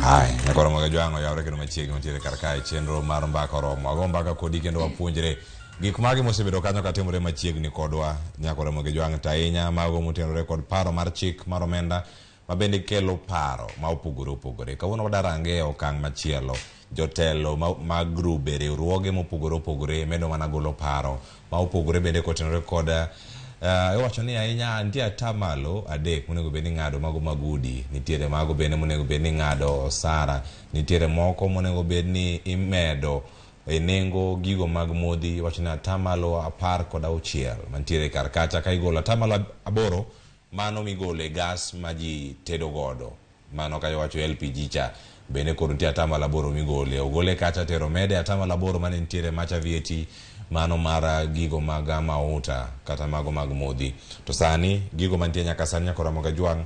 Hai, nyakoro mag jwang'o oyawre kendo machiegni mantiere kar kae chenro mar mbaka oromo. Wago mbaka kodi kendo wapuonjre gik mage mosebedo kanyo katimore machiegni kodwa nyakoro mag jwang' to ahinya mago motenore kod paro mar chik mar omenda ma bende kelo paro ma opogore opogore. Kawuono wadarange e okang' machielo. Jotelo mag grube, riwruoge mopogore opogore medo mana golo paro ma opogore bende kotenore kod iwacho ni ahinya nitie atamalo 3 monego bed ni ing'ado mago mag udi, nitiere mago bende monego bed ni ing'ado osara, nitiere moko monego bed ni imedo e nengo gigo mag modhi, iwacho ni atamalo 16 mantiere kar kacha ka igolo atamalo 8 mano migolo e gas ma ji tedo godo. Mano ka iwacho LPG cha bende koro nitie atamalo 8 migole. Ogole kacha tero mede atamalo 8 mane nitiere macha VAT mano mar gigo mag mauta kata mago mag modhi. To sani gigo mantie nyaka sani nyaka Ramogi Ajwang'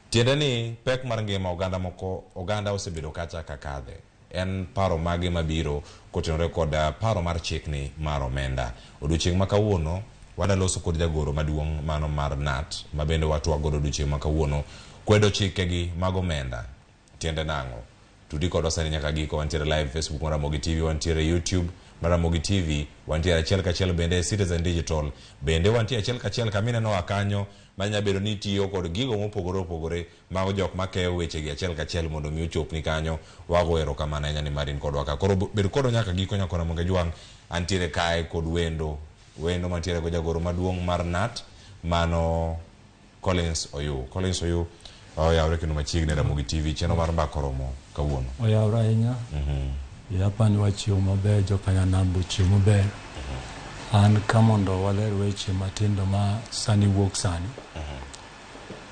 tiende ni pek mar ngima oganda moko oganda osebedo kacha ka kadhe. En paro mage mabiro kotenore kod paro mar chikni mar omenda. Odiochieng' ma kawuono wadaloso kod jagoro maduong' mano mar KNUT ma bende watwak godo odiochieng' ma kawuono kwedo chikegi mag omenda. Tiende nang'o? Tudi kodwa sani nyaka giko, wantiere live Facebook mar Ramogi TV, wantiere YouTube mar Ramogi TV, wantiere achiel kachiel bende e Citizen Digital, bende wantie achiel kachiel kama inenowa kanyo manya bedo ni itiyo kod gigo mopogore opogore mago jok makeyo wechegi achiel kachiel mondo mi ochopni kanyo. Wago erokamano ahinya ni mar in kodwa ka. Koro bed kodwa nyaka giko nyaka Ramogi Ajwang'. Antiere kae kod wendo, wendo mantiere go jagoro maduong' mar KNUT mano Collins Oyuu. Collins Oyuu oyawre kendo machiegni Ramogi TV chenro mar mbaka oromo kawuono. Oyawre ahinya. Apani wachiew maber, jokanyanam ochiew maber. An ka mondo waler weche matindo ma sani wuok sani.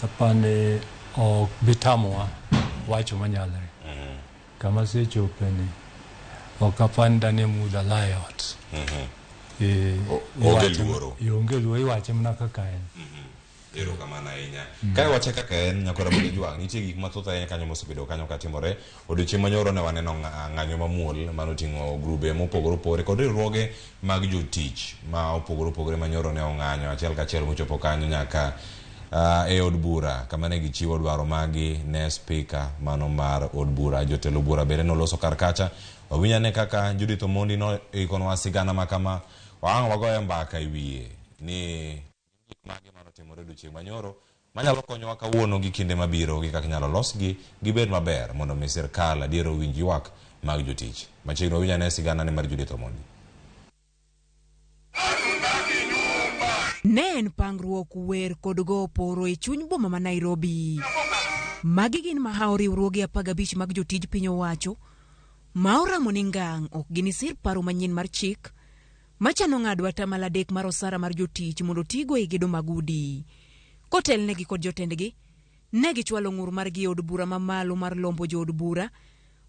Apani ok bitamowa wacho manyalre. Kama asechope ni ok apani dane mudha la e ot. Onge luoro. Onge luoro, iwache mana kaka en. Erokamano ahinya. Ka iwache kaka en, nyakora Ramogi Ajwang', nitie gik mathoth ahinya kanyo mosebedo kanyo katimore. Odiochieng' manyoro ne waneno ng'anyo mamuol manoting'o grube mopogore opogore kod riwruoge mag jotich ma opogore opogore manyoro ne ong'anyo achiel kachiel mochopo kanyo nyaka e od bura kama ne gichiwo dwaro magi ne spika mano mar od bura. Jotelo bura bende noloso kar kacha. Wawinj ane kaka Judith Omondi noikonwa sigana ma kama. Wang' wagoye mbaka e wiye ni gik mage manotimore odiochieng' manyoro manyalo konyowa kawuono gi kinde mabiro gi kaka inyalo losgi gibed maber mondo mi sirkal adier owinj ywak mag jotich. Machiegni wawinj ane sigana ni mar Judith Omondi. Ne en pangruok, wer kod go oporo e chuny boma ma Nairobi. Magi gin mahawo riwruoge 15 mag jotij piny owacho ma oramo ni ngang' ok ginisir paro manyien mar chik machano ng'ado atamalo 3 mar osara mar jotich mondo tigo e gedo mag udi. Kotelnegi kod jotendgi, ne gichwalo ng'ur margi e od bura mamalo mar lombo jood bura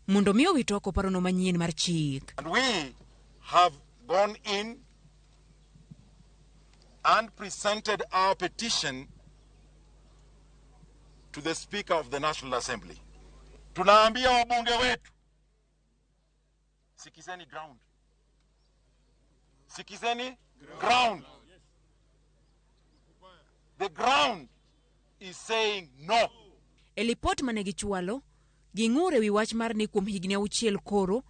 mondo mi owit oko parono manyien mar chik. And we have gone in and presented our petition to the Speaker of the National Assembly. Tunaambia wabunge wetu, sikizeni ground. Sikizeni ground. The ground is saying no. E lipot mane gichwalo, ging'ur ewi wach mar ni kuom higni 6 koro,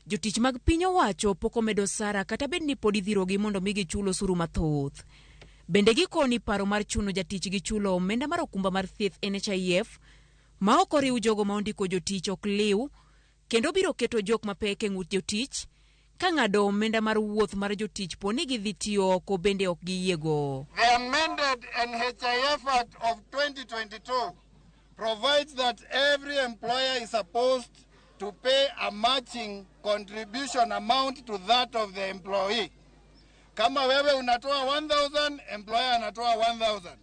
jotich mag piny owacho pok omedo osara kata bed ni pod idhirogi mondo mi gichul osuru mathoth. Bende gikoni paro mar chuno jatich gi chulo omenda mar okumba mar thieth NHIF ma ok oriw jogo ma ondiko jotich ok liw kendo biro keto jok mapek e ng'ut jotich ka ng'ado omenda mar wuoth mar jotich po ni gidhi tiyo oko bende ok giyiego. The amended NHIF Act of 2022 provides that every employer is supposed to pay a matching contribution amount to that of the employee. Kama wewe unatoa 1,000, employer anatoa 1,000.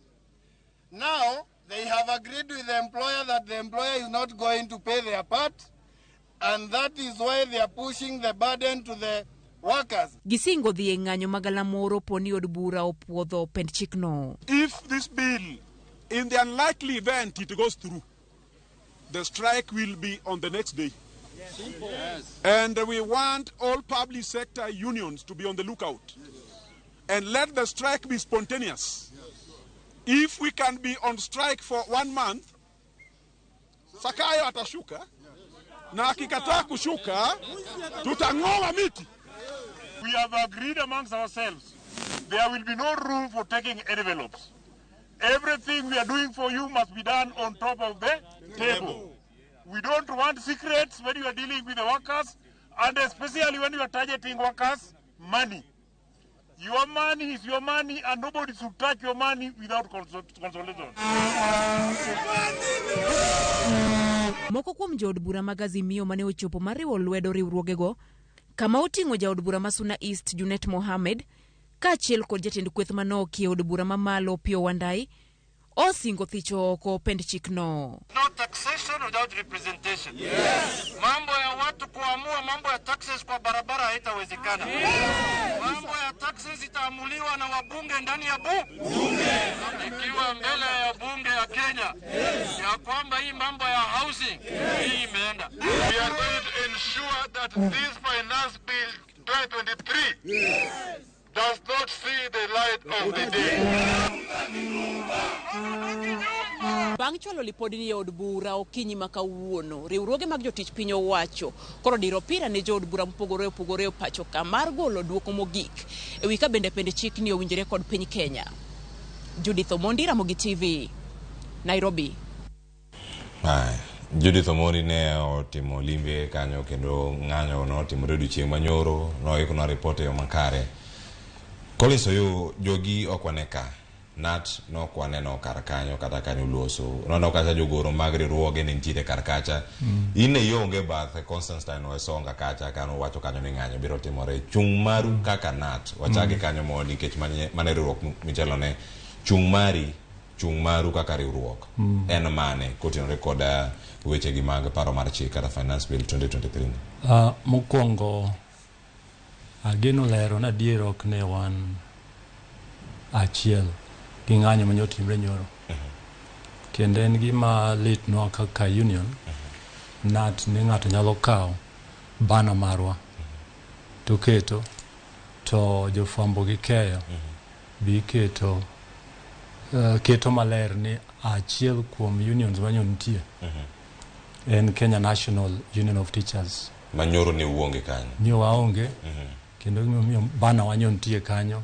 Now, they have agreed with the employer that the employer is not going to pay their part, and that is why they are pushing the burden to the workers. Gisingo dhi e ng'anyo ma galamoro po ni od bura opuodho pend chikno. If this bill, in the unlikely event it goes through, the strike will be on the next day. Yes. And we want all public sector unions to be on the lookout. And let the strike be spontaneous. If we can be on strike for 1 month, Sakayo atashuka, na akikataa kushuka, tutang'oa miti. We have agreed amongst ourselves, there will be no room for taking envelopes. Everything we are doing for you must be done on top of the table. We don't want secrets when you are dealing with the workers, and especially when you are targeting workers' money. Your money is your money, and nobody should touch your money without consultation. Moko kuom jood bura mag Azimio mane ochopo mar riwo lwedo riwruogego, kama oting'o jaod bura ma Suna East Junet Mohamed, kaachiel kod jatend kweth manoki e od bura mamalo Opiyo Wandayi, osingo thicho oko pend chikno. No taxation without representation. Yes. Mambo ya watu kuamua mambo ya taxes kwa barabara haitawezekana. Yes. Mambo ya taxes itaamuliwa na wabunge ndani ya bunge. Ikiwa mbele ya bunge ya Kenya. Yes. Ya kwamba hii mambo ya housing, yes, hii imeenda. We are going to ensure that this finance bill 2023, yes, does not see the light of the day. Bang' chwalo lipodni e od bura okinyi ma kawuono, riwruoge mag jotich piny owacho koro diro opira ne jood bura mopogore opogore e pacho ka mar golo duoko mogik e wi ka bende pend chikni owinjore kod piny Kenya. Judith Omondi, Ramogi TV, Nairobi. Judith Omondi ne otimo limbe kanyo kendo ng'anyo notimore odiochieng' manyoro, noikona ripot e yo makare. Collins Oyoo, jogi ok wane ka. Nat nok waneno kar kanyo kata kanyo loso. Nono kacha jogoro mag riwruoge ne nitiere kar kacha. In e ionge bathe Constantine Wesonga kacha kano wacho kanyo ni ng'anyo biro timore. Chung' maru kaka Nat wachake kanyo mondi nikech mane riwruok michalone. Chung' mari, chung' maru kaka riwruok. En mane kotenore kod weche gi mag paro mar chik kata Finance Bill 2023? Mokwongo ageno lero na adier ok ne wan achiel gi ng'anyo mane otimre nyoro. Kendo en gima litnwa kaka union, Nat ni ng'ato nyalo kawo bana marwa to keto to jofwambo gi keyo bi keto keto maler ni achiel kuom unions manyo nitie en Kenya National Union of Teachers. Manyoro ne uonge kanyo. Ni waonge, kendo gimomiyo bana wanyo nitie kanyo,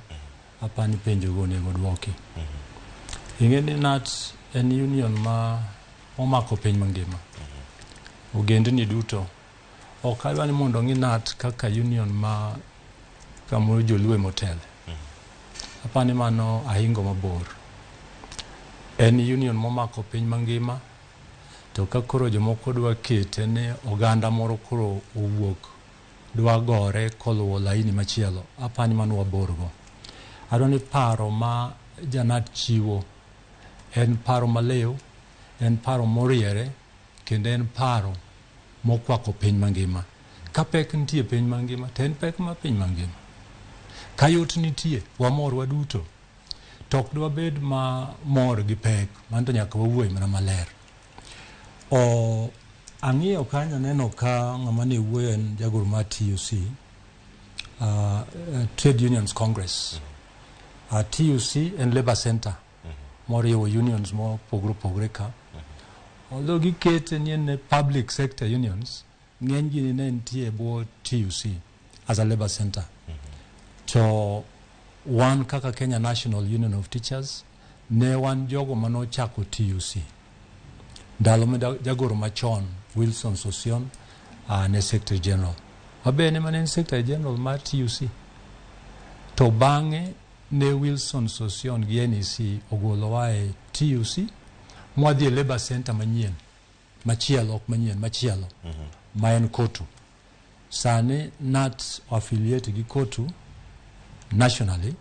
apani penjo go onego dwoki. Ing'e ni Nat en union ma omako piny mangima. Ogendni duto. Ok adwa ni mondo ng'i Nat kaka union ma kamoro joluo emotele. Apani mano ahingo mabor. En union momako piny mangima, to ka koro jomoko dwa kete ni oganda moro koro owuok dwa gore koluwo laini machielo, apani mano waborgo. Adwa ni paro ma janat chiwo en paro maliw, en paro moriere, kendo en paro mokwako piny mangima. Ka pek nitie piny mangima, to en pek ma piny mangima. Ka yot nitie, wamor waduto. To ok dwabed ma mor gi pek, mano to nyaka wawuoye mana maler. Ang'iyo kanyo aneno ka ng'ama ne wuoyo en jagoro mar TUC, Trade Unions Congress. TUC en Labour Center moriwo unions mopogore opogore ka. Although gikete ni en public sector unions, ng'eny gi ne nitie e bwo TUC as a Labour Center. To wan kaka Kenya National Union of Teachers ne wan jogo manochako TUC. Ndalo ma jagoro machon Wilson Sosion ne Secretary General. Wabene mane en Secretary General mar TUC. To bang'e ne Wilson Sosion gi NEC ogolowa e TUC mwadhi e Labour Center manyien, machielo, ok manyien, machielo, ma en KOTU. Sani Nat affiliate gi KOTU nationally,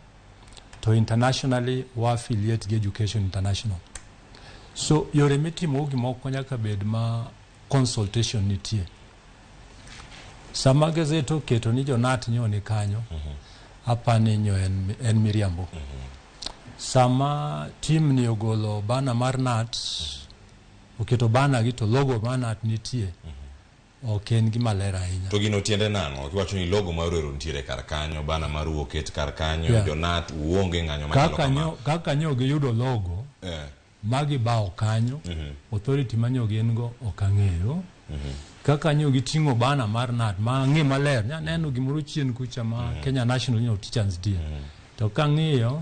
to internationally wa affiliate gi Education International. So yore mitimo gimoko nyaka bed ma consultation nitie. Sama gazette oketo ni jo-KNUT nyo ni kanyo, apani nyo en miriambo. Sama team ni ogolo banner mar KNUT, oketo banner gi to logo mar KNUT nitie, ok en gima ler ahinya. To gino tiende nang'o? Kiwacho ni logo mar ero nitiere kar kanyo, banner maru oket kar kanyo, jo-KNUT uonge ng'anyo machalo kama. Kaka nyo giyudo logo, magibao kanyo, authority manyo gin go ok ang'eyo. Kaka nyo giting'o banner mar KNUT, ma ang'e maler, nyaneno gimoro chien kucha ma Kenya National Union of Teachers nitie. To kang'iyo,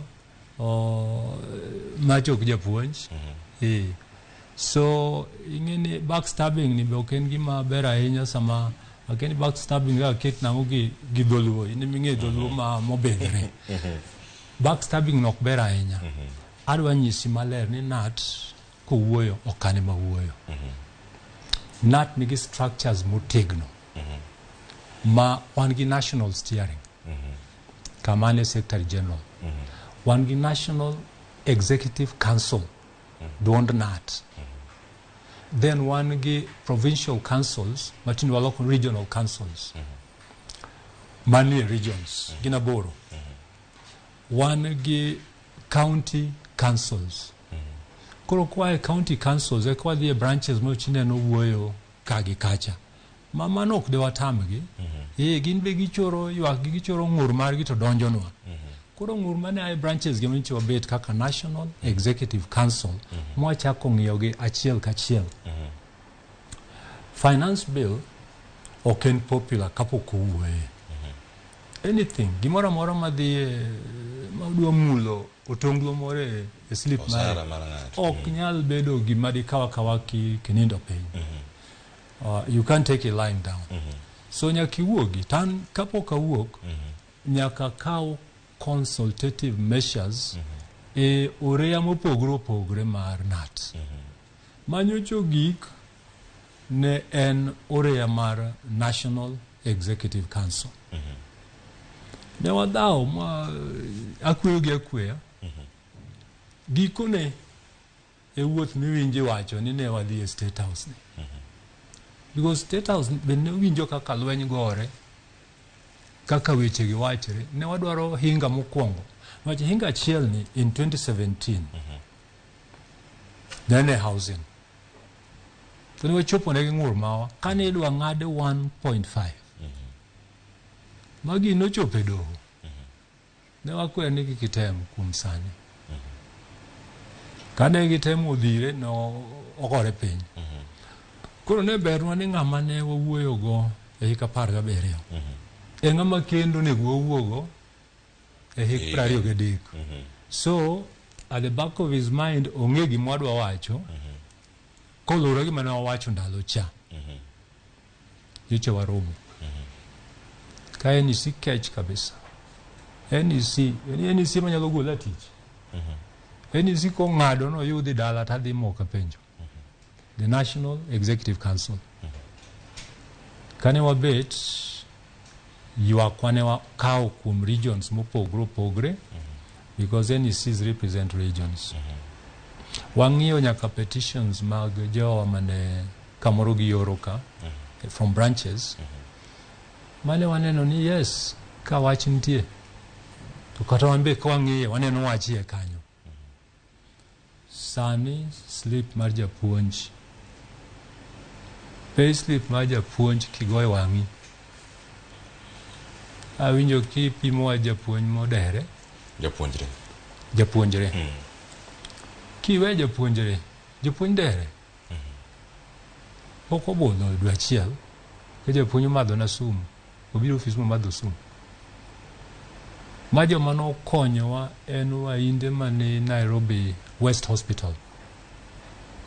macho ok japuonj. So ing'e ni backstabbing ni be ok en gima ber ahinya sama akia ni backstabbing kaka ket nang'o gi dholuo, in ema ing'e dholuo ma mobidhre. Backstabbing no ok ber ahinya. Adwa nyisi maler ni KNUT kowuoyo ok an ema wuoyo. KNUT nigi structures motegno ma wan gi national steering kama an e secretary general. Wan gi national executive council duond KNUT. Then wan gi provincial councils matinde waloko regional councils manie regions gin 8. Wan gi county councils. Koro kwa e county councils eka wadhi e branches mochineno wuoyo ka gi kacha. Ma mano ok de watamgi. Gin be gichoro ywak gi gichoro ng'ur margi to donjonwa. Koro ng'ur mane ae branches gi manyicho wabet kaka National Executive Council mwachako ng'iyo gi achiel kachiel. Finance bill ok en popular kapok owuoye. Anything, gimoro amora madhi e madwa mulo otonglo moro e slip mare ok nyal bedo gima dikaw akawa kinindo piny. You can't take it lying down. So nyaka iwuogi. Tan kapok awuok, nyaka kaw consultative measures e oreya mopogore opogore mar KNUT. Manyocho gik ne en oreya mar National Executive Council. Ne wadhawo ma akweyo gi akweya. Gikone e wuoth miwinji wacho ni ne wadhi e State House ni. Because State House be ne winjo kaka lweny gore, kaka weche gi wachre. Ne wadwaro hinga mokwongo. Wach hinga achiel ni in 2017 ne en e housing. To ne wachopo ne gi ng'ur mawa kane idwa ng'ad 1.5. Magi nochopo e doho. Ne wakwer ni kik item kuom sani. Kane gitemo odhire no ogore piny. Koro ne bernwa ni ng'ama ne wawuoyogo e hik 17. E ng'ama kendo onego wawuogo e hik 23. So at the back of his mind ong'e gima wadwa wacho koluwore gi mane wawacho ndalo cha. Nyocha waromo. Ka NEC kech kabisa. NEC, NEC manyalo gola tich. NEC kong'ado noyudhi dala tadhi moka penjo. The National Executive Council. Kane wabet, ywakwa ne wakawo kuom regions mopogore opogore, because NECs represent regions. Wang'iyo nyaka petitions mag jowa mane kamoro gioro ka, from branches, mane waneno ni yes, ka wach nitie, to kata wan be ka wang'iye, waneno wach iye kanyo. Sani slip mar japuonj, pay slip mar japuonj kigoyo wang'i. Awinjo kipimo wach japuonj modere. Japuonjre. Japuonjre. Kiwe japuonjre, japuonj dere. Pok obudho dwe achiel, ka japuonj omadho na sum, obiro ofis momadho sum. Ma joma nokonyowa en wainde mani Nairobi West Hospital.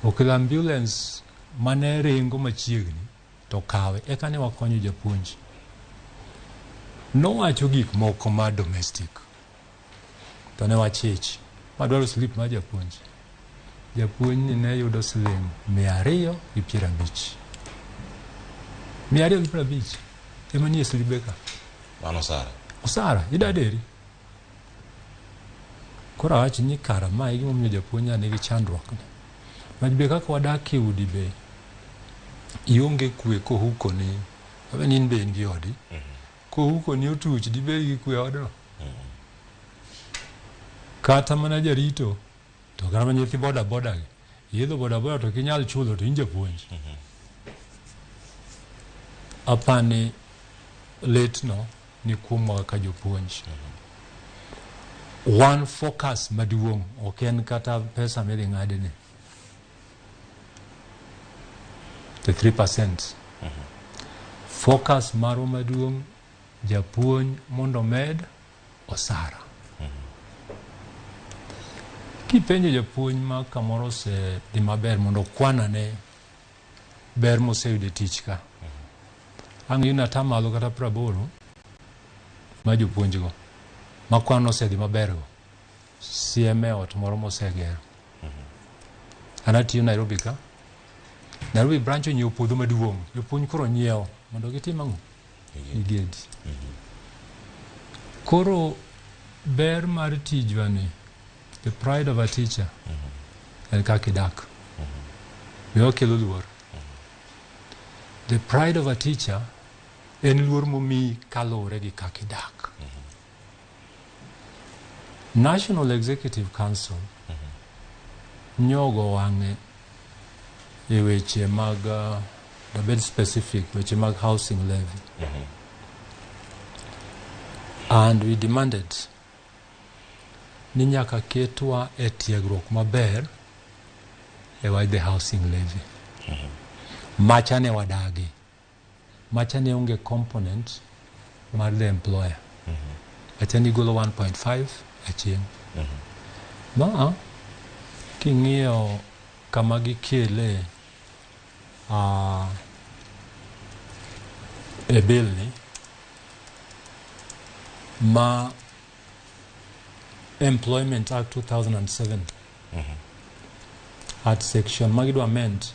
Okelo ambulance mane ringo machiegni to kawe, eka ne wakonyo japuonj. Nowacho gik moko ma domestic. To ne wachich. Madwaro slip mar japuonj. Japuonj ni ne yudo siling 250. 250 ema nie slibe ka. Mano osara. Osara, idaderi. Koro awacho ni kara ma e gimomiyo japuonj nigi chandruok ni. Mach be kaka wadak e udi be ionge kwe kohuko ni Abe ni in be in gi odi. Kouko ni otuch dibed gi kwe odno. Kata mana jarito to kata mana nyithi boda boda gi. Iidho boda boda to ok inyal chulo to in japuonj. Apani litno ni kuomwa kaka jopuonj. One focus maduong' ok en kata pesa midhi ng'adni. The 3%. Focus marwa maduong' japuonj mondo omed osara. Kipenjo japuonj ma kamoro osedhi maber mondo okwanane ber moseyudo e tich ka. Ang' yudo atamalo kata 80 ma jopuonjgo ma kwan osedhi maber go siem e ot moro mosegero. An atiyo Nairobi ka. Nairobi branch onyiewo puodho maduong'. Jopuonj koro nyiewo mondo gitim ang'o? Gigedi. Koro ber mar tijwa ni, the pride of a teacher, en kaka idak. Be wakelo luor. The pride of a teacher en luor momiyi kaluwore gi kaka idak. National Executive Council nyogo wang'e e weche mag dabed specific weche mag housing levy. And we demanded ni nyaka ketwa e tiegruok maber e wach the housing levy. Macha ne wadagi. Macha ne onge component mar the employer. Macha ni golo 1.5 aching'. Ma king'iyo kama gikele e bill ni ma Employment Act 2007 at section magidwa amend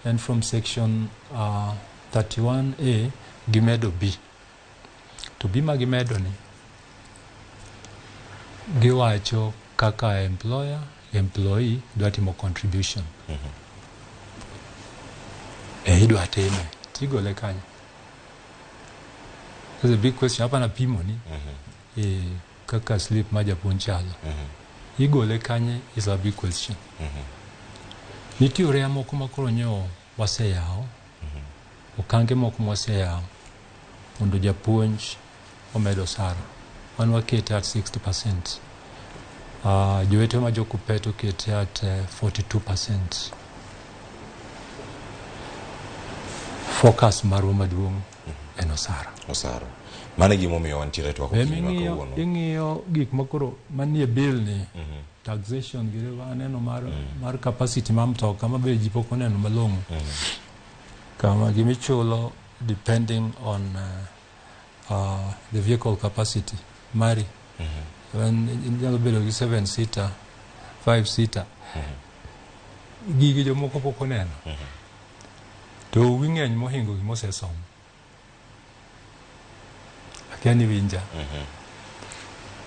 and from section 31A gimedo B. To B ma gimedo ni giwacho kaka employer, employee dwa timo contribution. E idwa time, tigole kanyo. That's a big question. Hapa napimo ni e, kaka slip ma japuonj chalo. Igole kanye is a big question. Nitie oreya moko ma koro nyo waseyawo, okange moko mwaseyawo mondo japuonj omed osara. Wan wakete at 60%. Jowete ma jo Kuppet okete at 42%. Focus marwa maduong' en osara. Osara. Mano e gimomiyo wantiere twak Be okinyi ma ming'iyo kawuono. ing'iyo gik makoro manie bill ni taxation gi aneno mar, mar capacity mar mtoka ma be ji pok oneno malong'o. Kama gimichulo depending on the vehicle capacity mari. En inyalo bedo gi 7 seater, 5 seater. Gigi jomoko pok oneno. To uwi ng'eny mohingo gima osesom. Akia ni winja.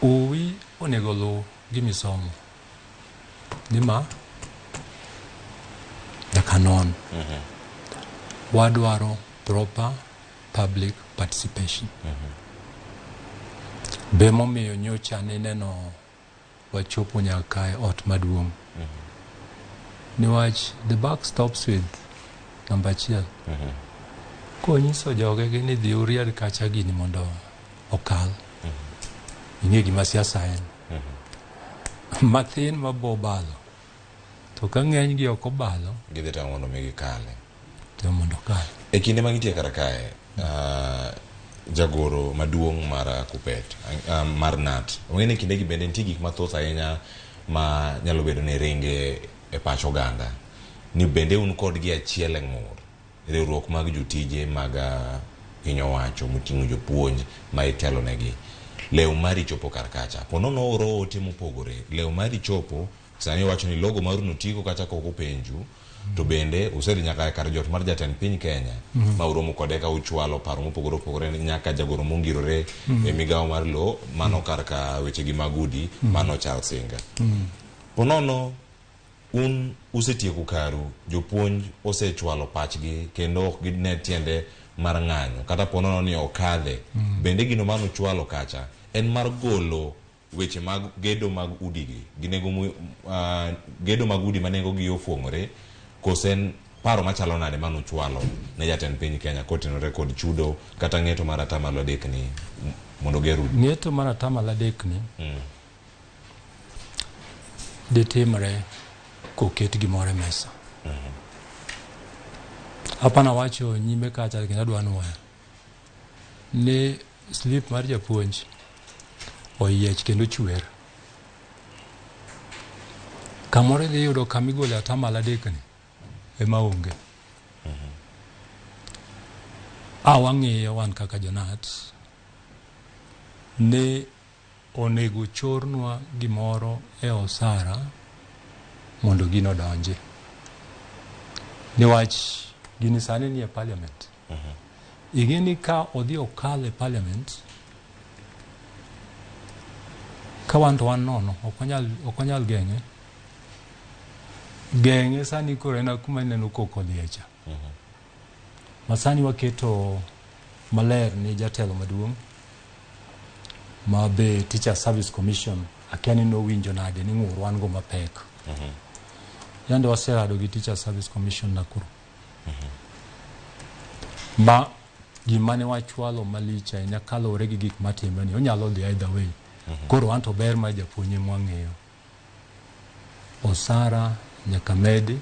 Uwi onego luw gimisomo. Ni ma nyaka non. Wadwaro proper public participation. Be momiyo nyocha nineno wachopo nyaka e ot maduong'. Niwach the buck stops with namba achiel. Konyiso jogegi ni dhi uriad kacha gini mondo okal. Ing'e gima siasa en. Mathin mabo balo. To ka ng'eny gi ok obalo, Gidhi temo mondo mi gikale. to mondo okal. E kinde ma gintie kar kae, jagoro maduong' mar Kuppet, mar KNUT, ong'e ni kindegi bende nitie gik mathoth ahinya ma nyalo bedo ni ringe e pach oganda. Ni bende un kodgi achiel e ng'ur, riwruok mag jotije mag piny owacho moting'o jopuonj ma itelo negi. Lew mari chopo kar kacha. Po nono oro ote mopogore, lew mari chopo, sani wacho ni logo maru notigo kacha kok openju, to bende usedhi nyaka e kar jot mar jatend piny Kenya ma uromo kode ka uchwalo paro mopogore opogore nyaka jagoro mongirore e migawo mar lo mano kar ka wechegi mag udi mano Charles Inga. Po nono un usetieko karu, jopuonj osechwalo pachgi kendo ok gine tiende mar ng'anyo kata po nono ni okadhe bende gino mane uchwalo kacha en mar golo weche mag gedo mag udigi gi nengo gedo mag udi ma nengogi ofuong'ore kose en paro machalo nade mane uchwalo ne jatend piny Kenya kotenore kod chudo kata ng'eto mar atamalo adek ni mondo oger udi? Ng'eto mar atamalo adek ni ditimre koket gimoro e mesa. Hapana wacho nyime kacha kendo adwa nuoyo ni slip mar japuonj oyiech kendo chwer. Kamoro idhi yudo kama igole atamalo adek ni ema onge. A wang'iyo wan kaka jonat ni onego chornwa gimoro e osara mondo gino odonji. Niwach gini sani nie parliament. Ing'e ni ka odhi okal e parliament, ka wan to wan nono, ok wanyal geng'e. Geng'e sani koro en kuma ineno koko odhiye cha. Ma sani waketo maler ni jatelo maduong' ma be Teacher Service Commission akia ni nowinjo nade ni ng'ur wan go mapek. Yande waserado gi Teacher Service Commission Nakuru. Ma gima ne wachwalo malich ahinya kaluwore gi gik matimre ni onyalo dhi either way. Koro wan to ber mar japuonj ema wang'eyo. Osara nyaka medi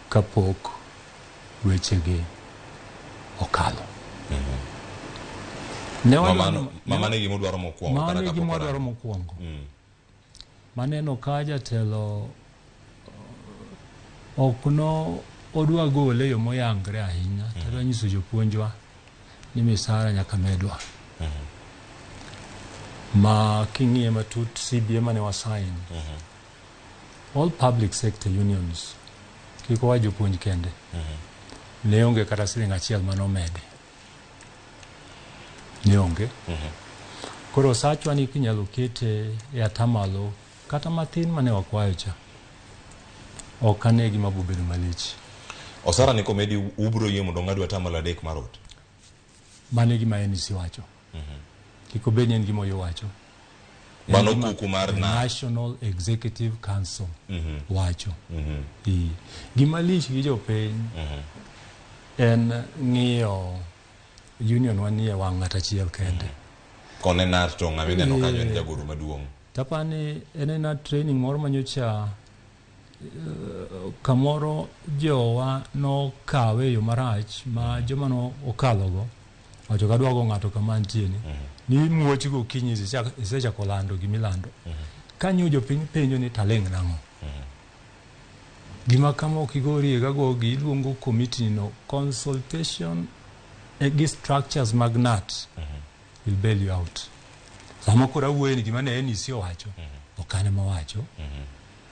kapok wechegi okalo. Ne wadwaro Mano e gima udwaro mokwongo. Mano e gima wadwaro mokwongo. Maneno ka jatelo ok no odwa gole e yo moyangre ahinya. Tadwa nyiso jopuonjwa ni misara nyaka medwa. Ma king'iye matut CBA mane wasign. All public sector unions kik owa jopuonj kende. Ne onge kata siling achiel manomedi. Ne onge. Koro osachwa ni kinyalo kete e atamalo kata mathin mane wakwayo cha. Ok ane gima bobedo malich. Osara ni komedi ubro yie mondo ong'adu atamalo adek mar ot. Mano e gima NEC wacho. Kik obed ni en gima Oyoo wacho. Mano kuku mar National Executive Council wacho. Gima lich gi jopiny en ng'iyo union wanie wang' ng'at achiel kende. Kone NAT to ng'ama ineno kanyo en jagoro maduong'. Tapani en ena training moro manyocha kamoro jowa nokawe e yo marach ma joma no okalogo wacho kadwa go ng'ato kama nitie ni ni muoch gokinyi isechako lando gimilando. Kanyo jopiny penjo ni taling' nang'o? Gima kama ok igorie gagogi iluongo committee no consultation gi structures mag NAT will bail you out. Sama koro awuoye ni gima ne NEC owacho, ok an ema owacho.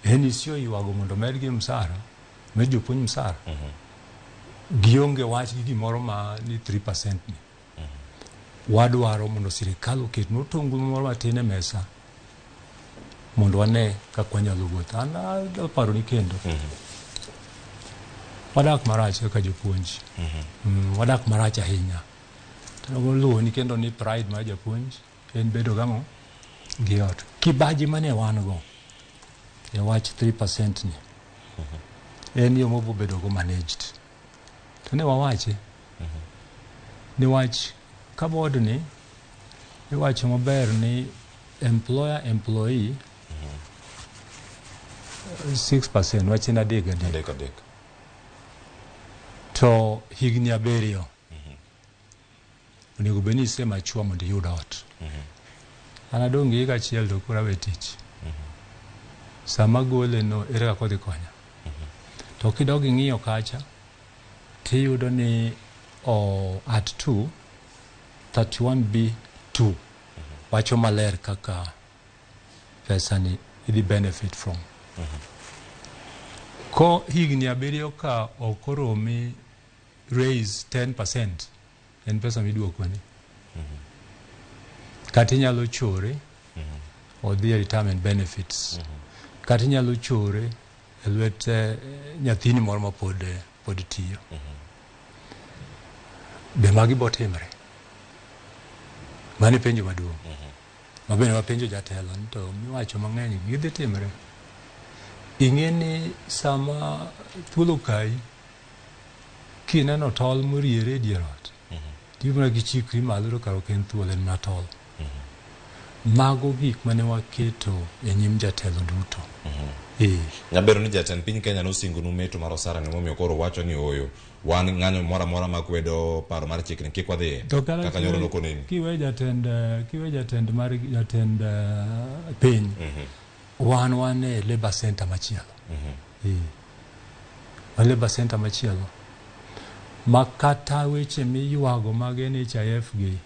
NEC oywago mondo medgi msara, med jopuonj msara. Gionge wach gi gimoro ma ni 3% ni. Wadwaro mondo sirikal oketnwa otungu moro matin e mesa mondo wane kaka wanyalo wuotho. An aparo ni kendo wadak marach kaka jopuonj. Wadak marach ahinya. To luwo ni kendo ni pride mar japuonj en bedo gang'o gi ot. Kibaji mane wan go e wach 3% ni en yo mobo bedo go managed. To ne wawache ni wach ka board ni iwacho maber ni employer employee 6% wach en adek adek. Adek adek. To higni 7 onego bed ni ise mature mondo iyud ot. An adong' gi higa achiel to koro awe tich. Sama gole no ere kaka odhi konya? To kidok ing'iyo kacha tiyudo ni at 2 31B 2 wacho maler kaka pesa ni idhi benefit from. Ko higni 7 ka ok oromi raise 10% en pesa miduokoni. Kata inyalo chore odhi e retirement benefits. Kata inyalo chore e lwet nyathini moro ma pod tiyo. Be magi botimre? Mano e penjo maduong'. Ma bende wapenjo jatelo ni to miwacho mang'eny gidhi timre. Ing'e ni sama thuol okayi, kineno tol moriere e dier ot, tibiro mana gichikri malo to kara ok en thuol en mana tol. Mago gik mane waketo e nyim jatelo duto. Ee. Nyabedo ni jatend piny Kenya nosingonu meto mar osara ni momiyo koro wacho ni ooyo. Wan ng'anyo moro amora makwedo paro mar chikni kik wadhiye. To kata Kaka nyoro nokoneni. kiwe jatend kiwe jatend mar jatend piny wan wan e labor center machielo. Ee. Wan labor center machielo ma kata weche miywago mag NHIF gi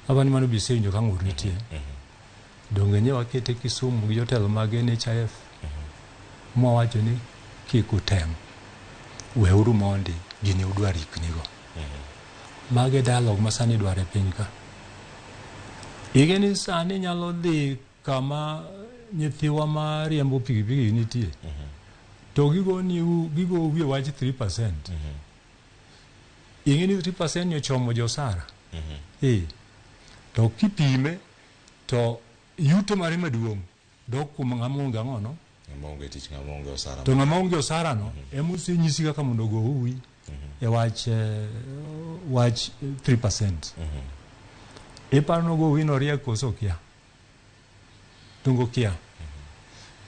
apa ni mano be isewinjo ka ng'ur nitie. Donge nye wakete Kisumu gi jotelo mag NHIF mwawacho ni kik utem weuru mondi gini udwa riknigo. Mago e dialogue ma sani idwaro e piny ka. Ing'e ni sani nyalo dhi kama nyithiwa ma riembo pikipiki nitie to gigo ni gigo wiye wach 3%. Ing'e ni 3% ni ochomo josara. Eh. To kipime to yuto mare maduong' dok kuom ng'ama onge ang'ono Ng'ama onge tich, ng'ama onge osara. to ng'ama onge osara no ema osenyisi kaka mondo ogo uwi e wach wach 3%. Iparo ni ogo uwi no oriek koso okia? Donge okia?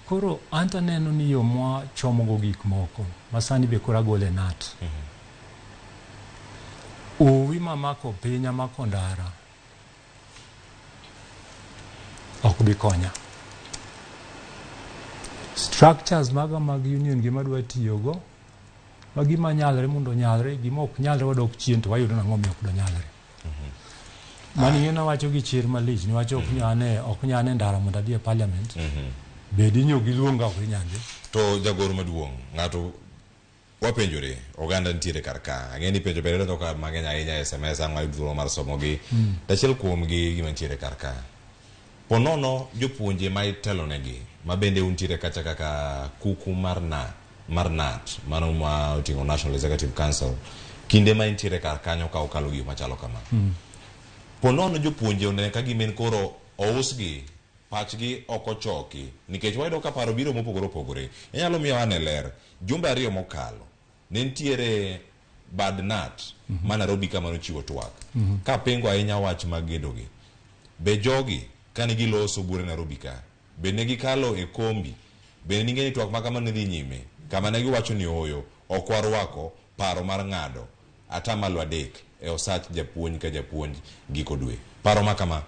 Koro an to aneno ni yo mwachomogo gik moko ma sani be koro agolo e nat. Uwi mamako piny amako ndara ok bi konya. Structures maga mag union gi madwa tiyogo ma gima nyalre mondo onyalre, gima ok nyalre wadok chien to wayudo nang'o miyo ok donyalre. Mano ing'e nawacho gi chir malich niwach ok nyane ok nyane ndara mondo adhi e parliament. Bed ni ok giluonga ok inyal dhi. To jagoro maduong', ng'ato wapenjore, oganda nitiere kar ka. Ang'e ni penjo bende donjo ka mang'eny ahinya e SMS ang' wayud thuolo mar somogi. To achiel kuomgi gima nitiere kar ka. Po nono jopuonje ma itelonegi, ma bende untiere kacha kaka kuku mar na mar NAT, mano ma oting'o National Executive Council, kinde ma intiere kar kanyo ka okalo gik machalo kama. Po nono jopuonje onene ka gima en koro ousgi, pachgi ok ochoki, nikech wayudo ka paro biro mopogore opogore. Inyalo miyo ane ler, jumbe ariyo mokalo, ne nitiere bad NAT ma Nairobi kama nochiwo twak. Ka pingo ahinya wach mag gedogi. Be jogi kane giloso buore Nairobi ka, be ne gikalo e kombi? Be ning'e ni twak ma kama ne dhi nyime? Kama ne giwacho ni ooyo, ok warwako paro mar ng'ado atamalo 3 e osach japuonj ka japuonj giko dwe. Paro ma kama,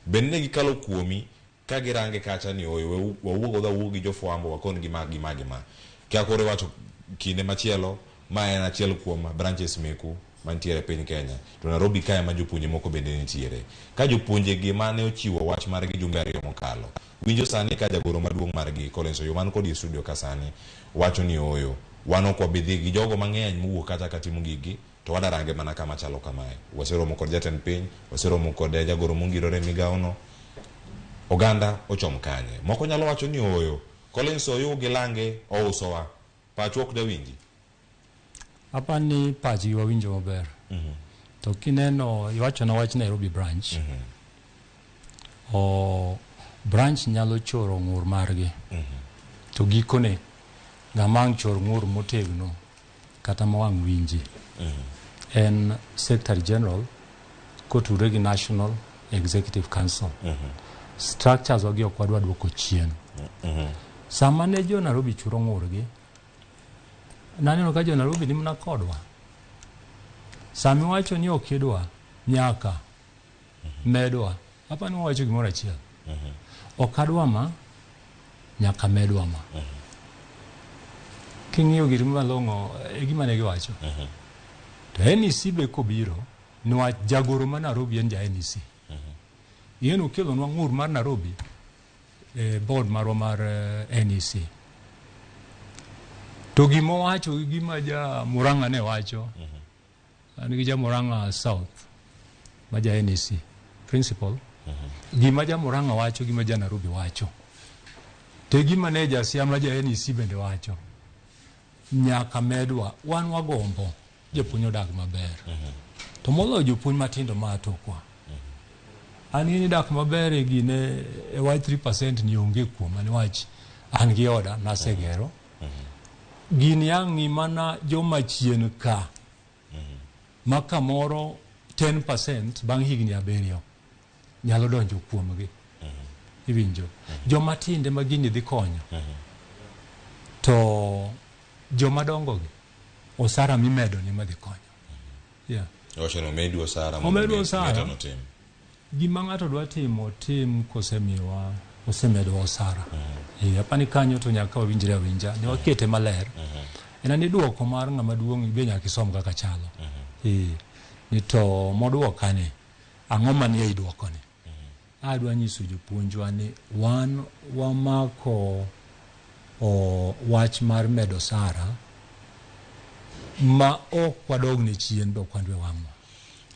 be ne gikalo kuomi ka girange kacha ni ooyo, wawuog wawuog gi jofwambo wakon gi ma gi ma gi ma. Ka koro iwacho kinde machielo, ma en achiel kuom branches meku mantiere e piny Kenya. To Nairobi kae ma jopuonje moko bende nitiere. Ka jopuonje gi mane ochiwo wach margi jumbe ariyo mokalo, winjo sani ka jagoro maduong' margi Collins Oyoo man kodi e studio ka sani wacho ni ooyo, wan ok wabi dhi gi jogo mang'eny mowuok kacha ka timo gigi to wadarange mana kama chalo kamae. Waseromo kod jatend piny, waseromo kod jagoro mongirore e migawo no. Oganda ochom kanye? Moko nyalo wacho ni ooyo, Collins Oyoo gi lange ousowa. Pachwa ok dawinji. Apa ni pachgi wawinjo maber. To kineno iwachona wach Nairobi branch. O branch nyalo choro ng'ur margi. To gikone ng'ama ang' chor ng'ur motegno kata ma wang' winji en Secretary General kotudore gi National Executive Council. Structures wagi ok wadwa duoko chien. Sama ne jo Nairobi churo ng'urgi, naneno ka jo Nairobi ni mana kodwa. Sama iwacho ni ok idwa, nyaka medwa. Hapa ni wawacho gimoro achiel. Ok adwa ma, nyaka medwa ma. King'iyo gir malong'o e gima ne giwacho. To NEC be kobiro, niwach jagoro ma Nairobi en ja NEC. Ing'e ni okelonwa ng'ur mar Nairobi e board marwa mar NEC. To gima owacho gi gima ja Murang'a ne wacho, an gi ja Murang'a South ma ja NEC principal, gima ja Murang'a wacho gima ja Nairobi wacho. To gima ne ja Siaya ma ja NEC bende wacho. Nyaka medwa, wan wagombo. Japuonj odag maber. To moloyo jopuonj matindo ma tokwa. An gi ni dak maber e gine e wach 3% ni onge kuoma niwach an gi oda nasegero. Gini ang' ng'i mana joma chien ka ma kamoro 10% bang' higni 7 nyalo donjo kuomgi. Iwinjo? Joma tindo ema gini dhi konyo. To joma dongo gi osara mimedo ni ema dhi konyo. Yeah. Iwacho ni omedu osara mondo Omedu mi osara. ng'eto no tim. Gima ng'ato dwa timo tim kosemiwa osemedowa osara. Eh, apani kanyo to nyaka wawinjre awinja ne wakete maler. En ni duoko mar ng'ama duong' be nyaka isom kaka chalo. Eh, ni to moduoka ni ang'o manie ei duoko ni. Adwa nyiso jopuonjwa ni wan wamako o, wach mar medo osara ma ok wadog ne chien be ok wandwe wang'wa.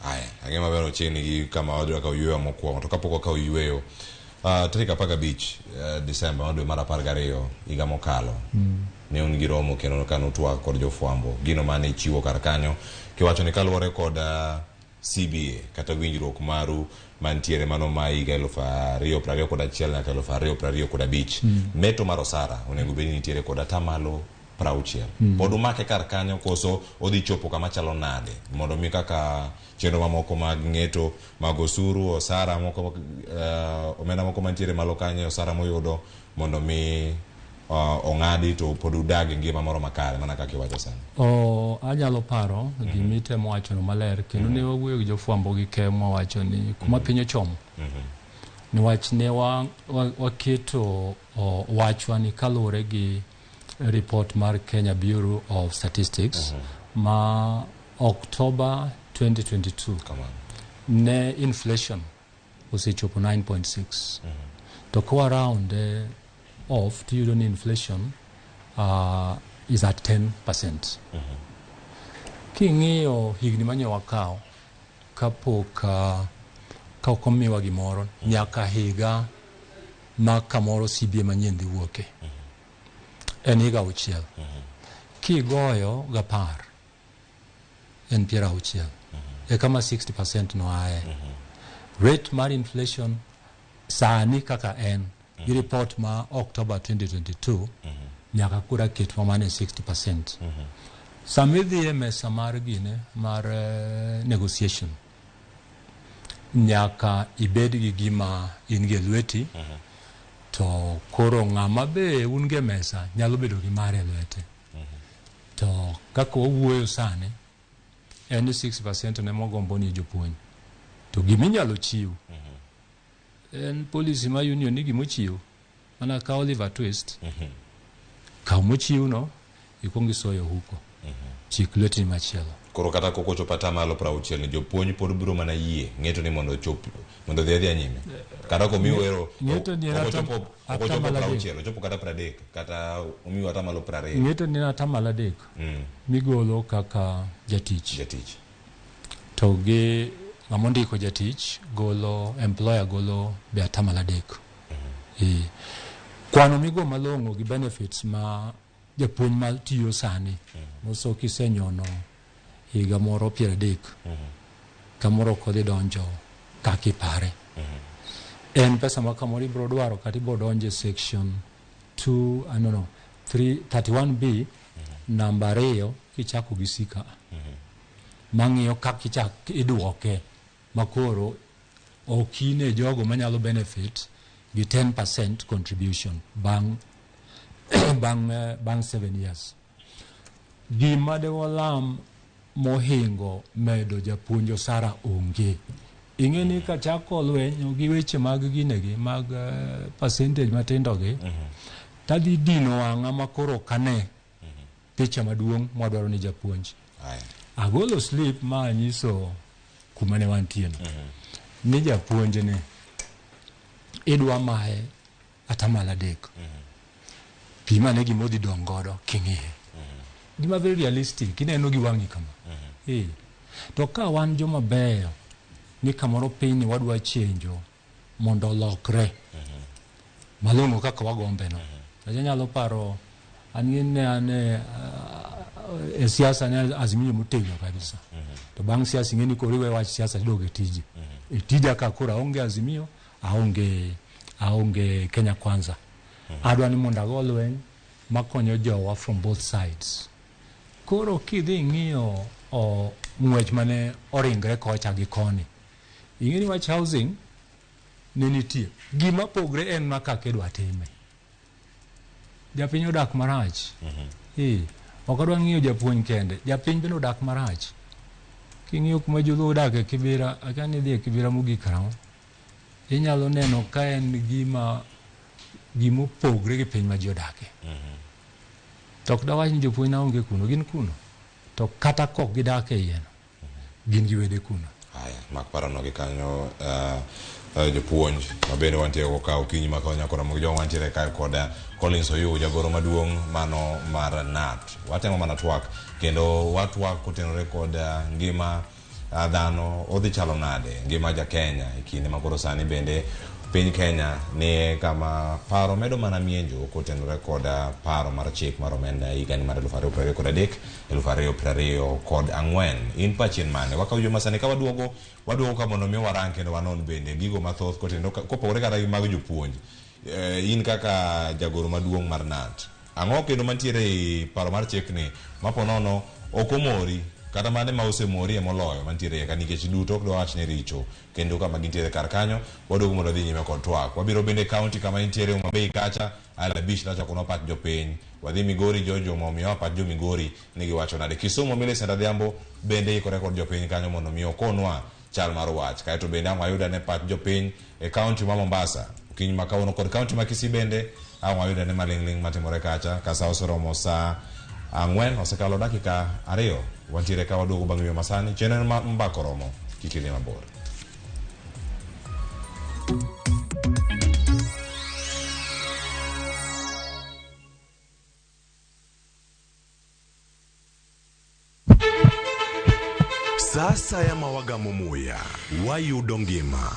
Aya, ang'e maber ochiegni gi kama wadwa kawo yueyo mokwongo to kapok wakawo yueyo tarik 15 Disemba mar dwe mar 12 higa mokalo ne un gi romo kendo ka nutwak kod jofwambo gino mane ichiwo kar kanyo kiwacho ni kaluwore kod CBA kata winjruok maru mantiere mano ma higa 2021 nyaka 2025 meto mar osara onego bed ni nitiere kod atamalo 60. Pod umake kar kanyo koso odhi chopo kama chalo nade mondo mi kaka chenro mamoko mag ng'eto mag osuru osara moko omenda moko mantiere malo kanyo osara moyudo mondo mi ong'adi to pod udag e ngima moro makare mana kaka iwacho sani. O, anyalo paro gima itemo wachono maler kendo ne wawuoyo gi jofwambo gi ke mwawacho ni kuma piny ochomo niwach ne waketo wachwa ni kaluwore gi report mar Kenya Bureau of Statistics ma October 2022 Kamano. ne inflation osechopo 9.6 to kwa round off tiyudo ni inflation is at 10%. King'iyo higni manye wakawo kapok ka ok omiwa gimoro nyaka higa ma kamoro CBA manyien dhi wuoke en higa 6. Kigoyo gapar en 60 e kama 60% no aye. Rate mar inflation sani kaka en gi report ma October 2022 nyaka kura ketwa mana e 60%. Sama idhi e mesa mar gine mar negotiation nyaka ibed gi gima in gi e lweti to koro ng'ama be un gi e mesa nyalo bedo gi mare e lwete. To kaka wawuoyo sani en ni 60% ne mogombo ni jopuonj to giminyalo chiw en policy ma union ni gimochiw mana ka Oliver Twist kaw mochiw no ikuong isoyo huko chik lwetni machielo. Koro kata kok ochopo atamalo 60 ni jopuonj pod biro mana yie ng'eto ni mondo ochop mondo odhi adhiya nyime kata komiu ero Ng'eto ni en ok ochopo ok ochopo atamalo adek. 60 ochopo kata 30 kata omiu atamalo 20 Ng'eto ni en atamalo 3 migolo kaka jatich jatich to gi ng'ama ondiko jatich golo employer golo be atamalo 3. Eh, kwano migo malong'o gi benefits ma japuonj ma tiyo sani moso kisenyono higa moro 30 kamoro ok odhi donjo kaka ipare. En pesa ma kamoro ibiro dwaro kata ibiro donjo e section 2 I don't know 3 31B namba 2 kichako gi sika mang'iyo kaka ichak iduoke makoro ok ine jogo manyalo benefit gi 10% contribution bang' bang' 7 years. Gima de walam mohingo medo japuonj osara onge. Ing'e ni kachako lweny gi weche mag ginegi mag percentage matindo gi tadhi dino wang'a makoro ok ane picha maduong' mwadwaro ni japuonj. Agolo slip ma anyiso kuma ne wantie no. Ni japuonj ni idwa maye atamalo 3. Pim ane gima odhi dong' godo king'iye. Gima very realistic, ineno gi wang'i kama. Eh. To ka wan joma beyo ni kamoro piny ni wadwa chenjo mondo olokre malong'o kaka wagombe no. Anyalo paro an gi ne an E siasa ne Azimio motegno kabisa. To bang' siasa ing'e ni koro iwe wach siasa tidog e tiji. E tija ka koro aonge Azimio, aonge Kenya Kwanza. Adwa ni mondo ago lweny makonyo jowa from both sides. Koro kidhi ing'iyo ng'wech mane oringre kocha gi koni, ing'e ni wach housing ne nitie. Gima pogre en ma kaka idwa time. Japiny odak marach. Ok adwa ng'iyo japuonj kende, japiny bende odak marach. King'iyo kuma joluo odak e Kibera, akia ni idhi e Kibera mogik karang'o, inyalo neno ka en gima gimopogre gi piny ma ji odake. To ok dawach ni jopuonj na onge kuno, gin kuno. To kata kok gidak e iye no, gin gi wede kuno. Haya, mak parono gi kanyo jopuonj mabende wantiere go ka okinyi ma kawuono koro Ramogi Jwang' wantiere kae kod Collins Oyuu jagoro maduong' mano mar KNUT. Watemo mana twak kendo watwak kotenore kod ngima dhano odhi chalo nade ngima ja Kenya e kinde ma koro sani bende piny Kenya ni kama paro medo mana mienjo kotenore kod paro mar chik mar omenda higani mar 2023 2024. In pachien mane? Wakawo juma sani ka waduogo ka mondo mi warang kendo wanon bende gigo mathoth kotenore kopogore kata gi mag jopuonj. In kaka jagoro maduong' mar KNUT, ang'o kendo mantiere e paro mar chikni maponono ok omori kata mane ma osemori emoloyo mantiere ka nikech duto ok dwawach ni richo kendo kama gintiere kar kanyo waduogo mondo wadhi nyime kod twak. Wabiro bende kaunti kama intiere Homa Bay kacha al abich nachako pach jopiny wadhi Migori Jojo omiyo pach jo Migori ni giwacho nade. Kisumu Millicent Adhiambo bende ikore kod jopiny kanyo mondo mi okonwa chal mar wach. Kaeto bende ang' wayudo ane pach jopiny e kaunti ma Mombasa okinyi ma kawuono kod kaunti ma Kisii bende ang' wayudo ane maling'ling' matimore kacha ka sa oseromo saa 4 osekalo dakika 2 wantiere ka waduogo bang' yweyo masani chenro ma mbaka oromo kik idhi mabor. Sa asaya ma wagamo muya, wayudo ngima.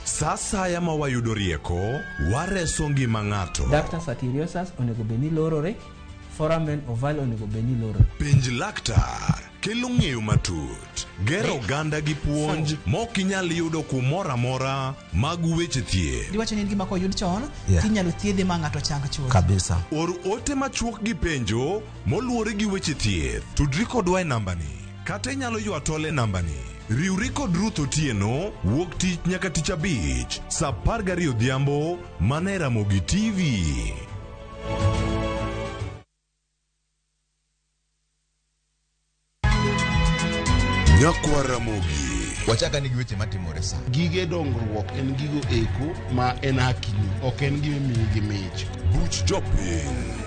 Sa asaya ma wayudo rieko, wareso ngima ng'ato. Ductus arteriosus onego bed ni lorore, foramen ovale onego bed ni lorore. Penj laktar kelo ng'eyo matut, gero oganda gi puonj mok inyal yudo kumoro amora mag weche thieth. Diwacho ni en gima koyud chon, tinyalo thiedhe ma ng'ato chang chuth. Kabisa. Or ote machuok gi penjo moluwore gi weche thieth. Tudri kodwa e nambani kata inyalo ywa tol e nambani. Riwri kod Ruth Otieno wuok tich nyaka tich abich saa 12 odhiambo mana e Ramogi TV. Nyakwa Ramogi. Wachaka ni gi weche matimore sa. Gige dongruok en gigo eko ma en hakini, ok en gima imiyi gi mich. Buch jopiny.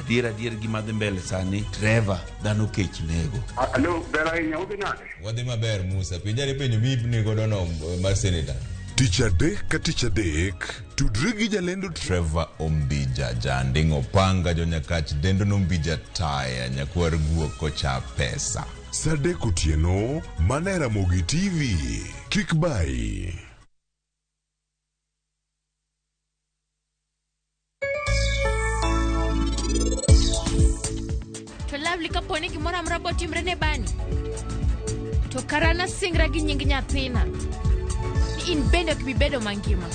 Adier gima dhi mbele sani, Trevor, dhano kech nego. Alo, ber ahinya, udhi nade? Wadhi maber Musa, penjani penjo mi godo no mar senator. Tich adek ka tich adek, tudri gi jalendo Trevor Ombija, janding' opanga jonyakach dendo nombija taya nyakwar guok kocha pesa. Saa 3 otieno mana e Ramogi TV. Kik bayi. To Lovely kapo ni gimoro amora botimre ne bani, to kara nasingra gi nying nyathina ni in bende ok bi bedo mangima.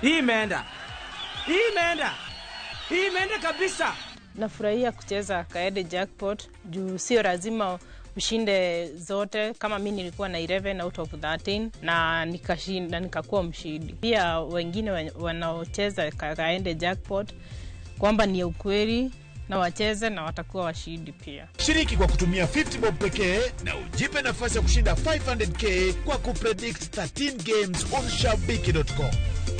Imeenda kabisa. Nafurahia kucheza Kaede Jackpot juu sio lazima ushinde zote. Kama mi nilikuwa na 11 out of 13 na nikashinda nikakuwa mshindi. Pia wengine wanaocheza Kaede Jackpot kwamba ni ukweli na wacheze na watakuwa washindi pia. Shiriki kwa kutumia 50 bob pekee na ujipe nafasi ya kushinda 500k kwa kupredict 13 games on shabiki.com.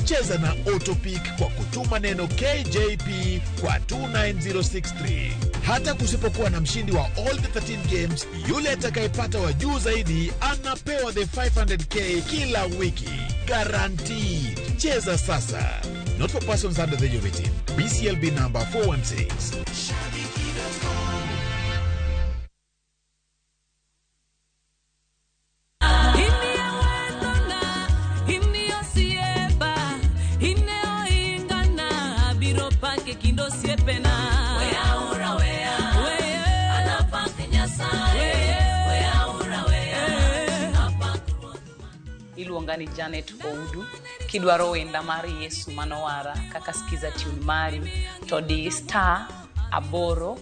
Cheza na Autopick kwa kutuma neno KJP kwa 29063. Hata kusipokuwa na mshindi wa all the 13 games, yule atakayepata wa juu zaidi anapewa the 500k kila wiki. Guaranteed. Cheza sasa. Not for persons under the age of 18. BCLB number 416. Shabiki.com. Iluonga ni Janet Oudu. Kidwaro wenda mar Yesu manowara kaka skiza tune mari to di star 8 1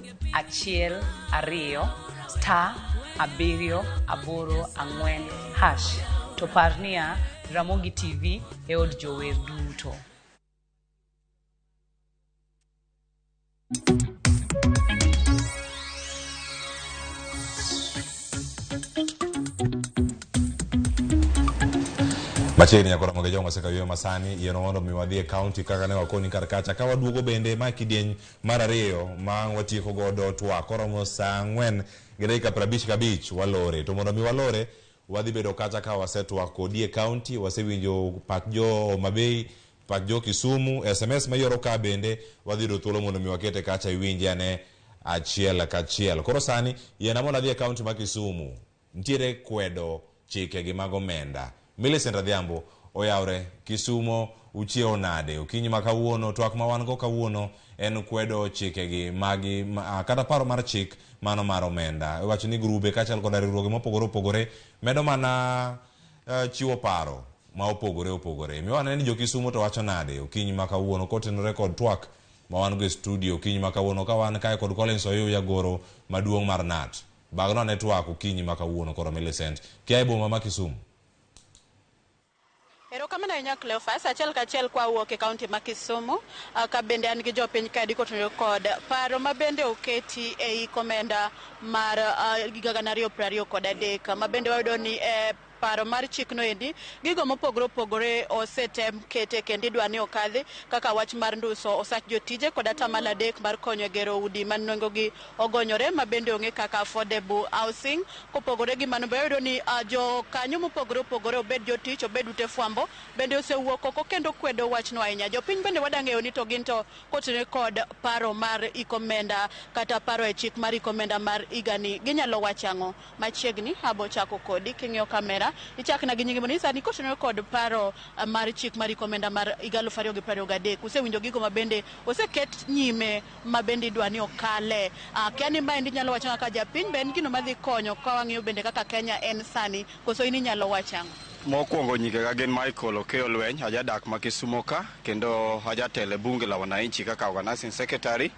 2 star 7 8 4 hash. To par niya, Ramogi TV e od jower duto. Machiegni nyaka Ramogi Jong osekayo masani yieno mondo mi wadhi e county kaka ne wakoni kar kacha ka waduogo bende ma kidieny mar ariyo ma watieko godo twak koromo saa 4:55 walore to mondo mi walore wadhi bedo kacha ka wasetwak kodi e county wasewinjo pach jo Homa Bay pach jo Kisumu SMS mayoro ka bende wadhi yudo thuolo mondo mi wakete kacha iwinje ane achiel kachiel. Koro sani yiena mondo adhi e county ma Kisumu nitiere kwedo chike gi mag omenda. Millicent Adhiambo oyawre Kisumo uchiewo nade okinyi ma kawuono twak ma wan go kawuono en kwedo chikegi magi kata paro mar chik mano mar omenda. Iwacho ni grube kaachiel koda riwruoge mopogore opogore medo mana chiwo paro ma opogore opogore. Miwa ane ni jo Kisumo to wacho nade okinyi ma kawuono kotenore kod twak ma wan go e studio okinyi ma kawuono ka wan kae kod Collins Oyuya jagoro maduong' mar KNUT. Bagno ane twak okinyi ma kawuono koro Millicent kia e boma ma Kisumu. Erokamano ahinya Cleophas, achiel kachiel kwa wuok e kaunti ma Kisumu, ka bende an gi jopiny kaendi kotenore kod paro ma bende oketi ei komenda mar 2023 ma bende wayudo ni paro mar chikno endi gigo mopogore opogore osetem kete kendo idwa ni okadhi kaka wach mar nduso osach jotije kod atamalo 3 mar konyo e gero udi ma nengogi ogonyore ma bende ong'e kaka affordable housing. Kopogore gi mano be wayudo ni jokanyo mopogore opogore obed jotich obed ute fwambo bende osewuok oko kendo kwedo wachno ahinya. Jopiny bende wadang'eyo ni to gin to kotenore kod paro mar ikomenda kata paro e chik mar ikomenda mar higani ginyalo wacho ang'o. Machiegni abo chako kodi king'iyo kamera ichakna gi nyingi mondo inyisa ni kotenore kod paro mar chik mar ikomenda mar higa 2023 usewinjo gigo ma bende oseket nyime ma bende idwa ni okale. Akia ni maendi nyalo wacho kaka japiny be en gino madhi konyo ka wang'iyo bende kaka Kenya en sani koso in inyalo wacho ang'o? Mokwongo nyingega gin Michael Okeyo Lweny, ajadak ma Kisumo ka kendo ajatelo e bunge la wananchi kaka organizing secretary.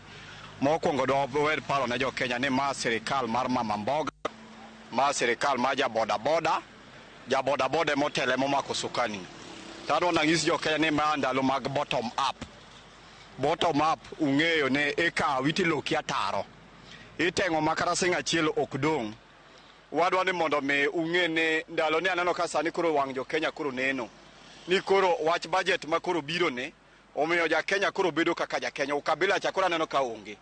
Mokwongo dwa paro ne jo Kenya ni ma sirikal mar mama mboga, ma sirikal mar ja boda boda, ja boda boda emotelo emomako sukani. To adwa nang'is jo Kenya ni ma ndalo mag bottom up. Bottom up ung'eyo ni ikawi tiloki ataro. Iteng'o ma kata sing achiel ok dong'. Wadwa ni mondo mi ung'e ni ndalo ni aneno ka sani koro wang' jo Kenya koro neno. Ni koro wach budget ma koro biro ni omiyo ja Kenya koro bedo kaka ja Kenya. Ukabila cha koro aneno ka onge.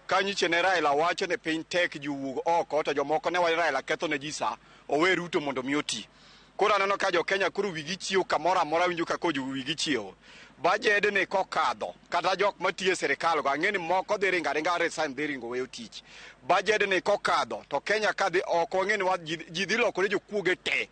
Ka nyiche ne Raila wacho ni piny tek ji wuog oko to jomoko ne wacho Raila ketho ne ji sa owe Ruto mondo mi oti. Koro aneno ka jo Kenya koro wigi chiewo kamoro amora winjo ka koro wigi chiewo. Budget ni kokadho kata jok matiyo e sirikal go ang'e ni moko dhi ringo aringa resign dhi ringo weyo tich. Budget ni kokadho to Kenya kadhi oko ang'e ni ji dhi lokore jokuoge te.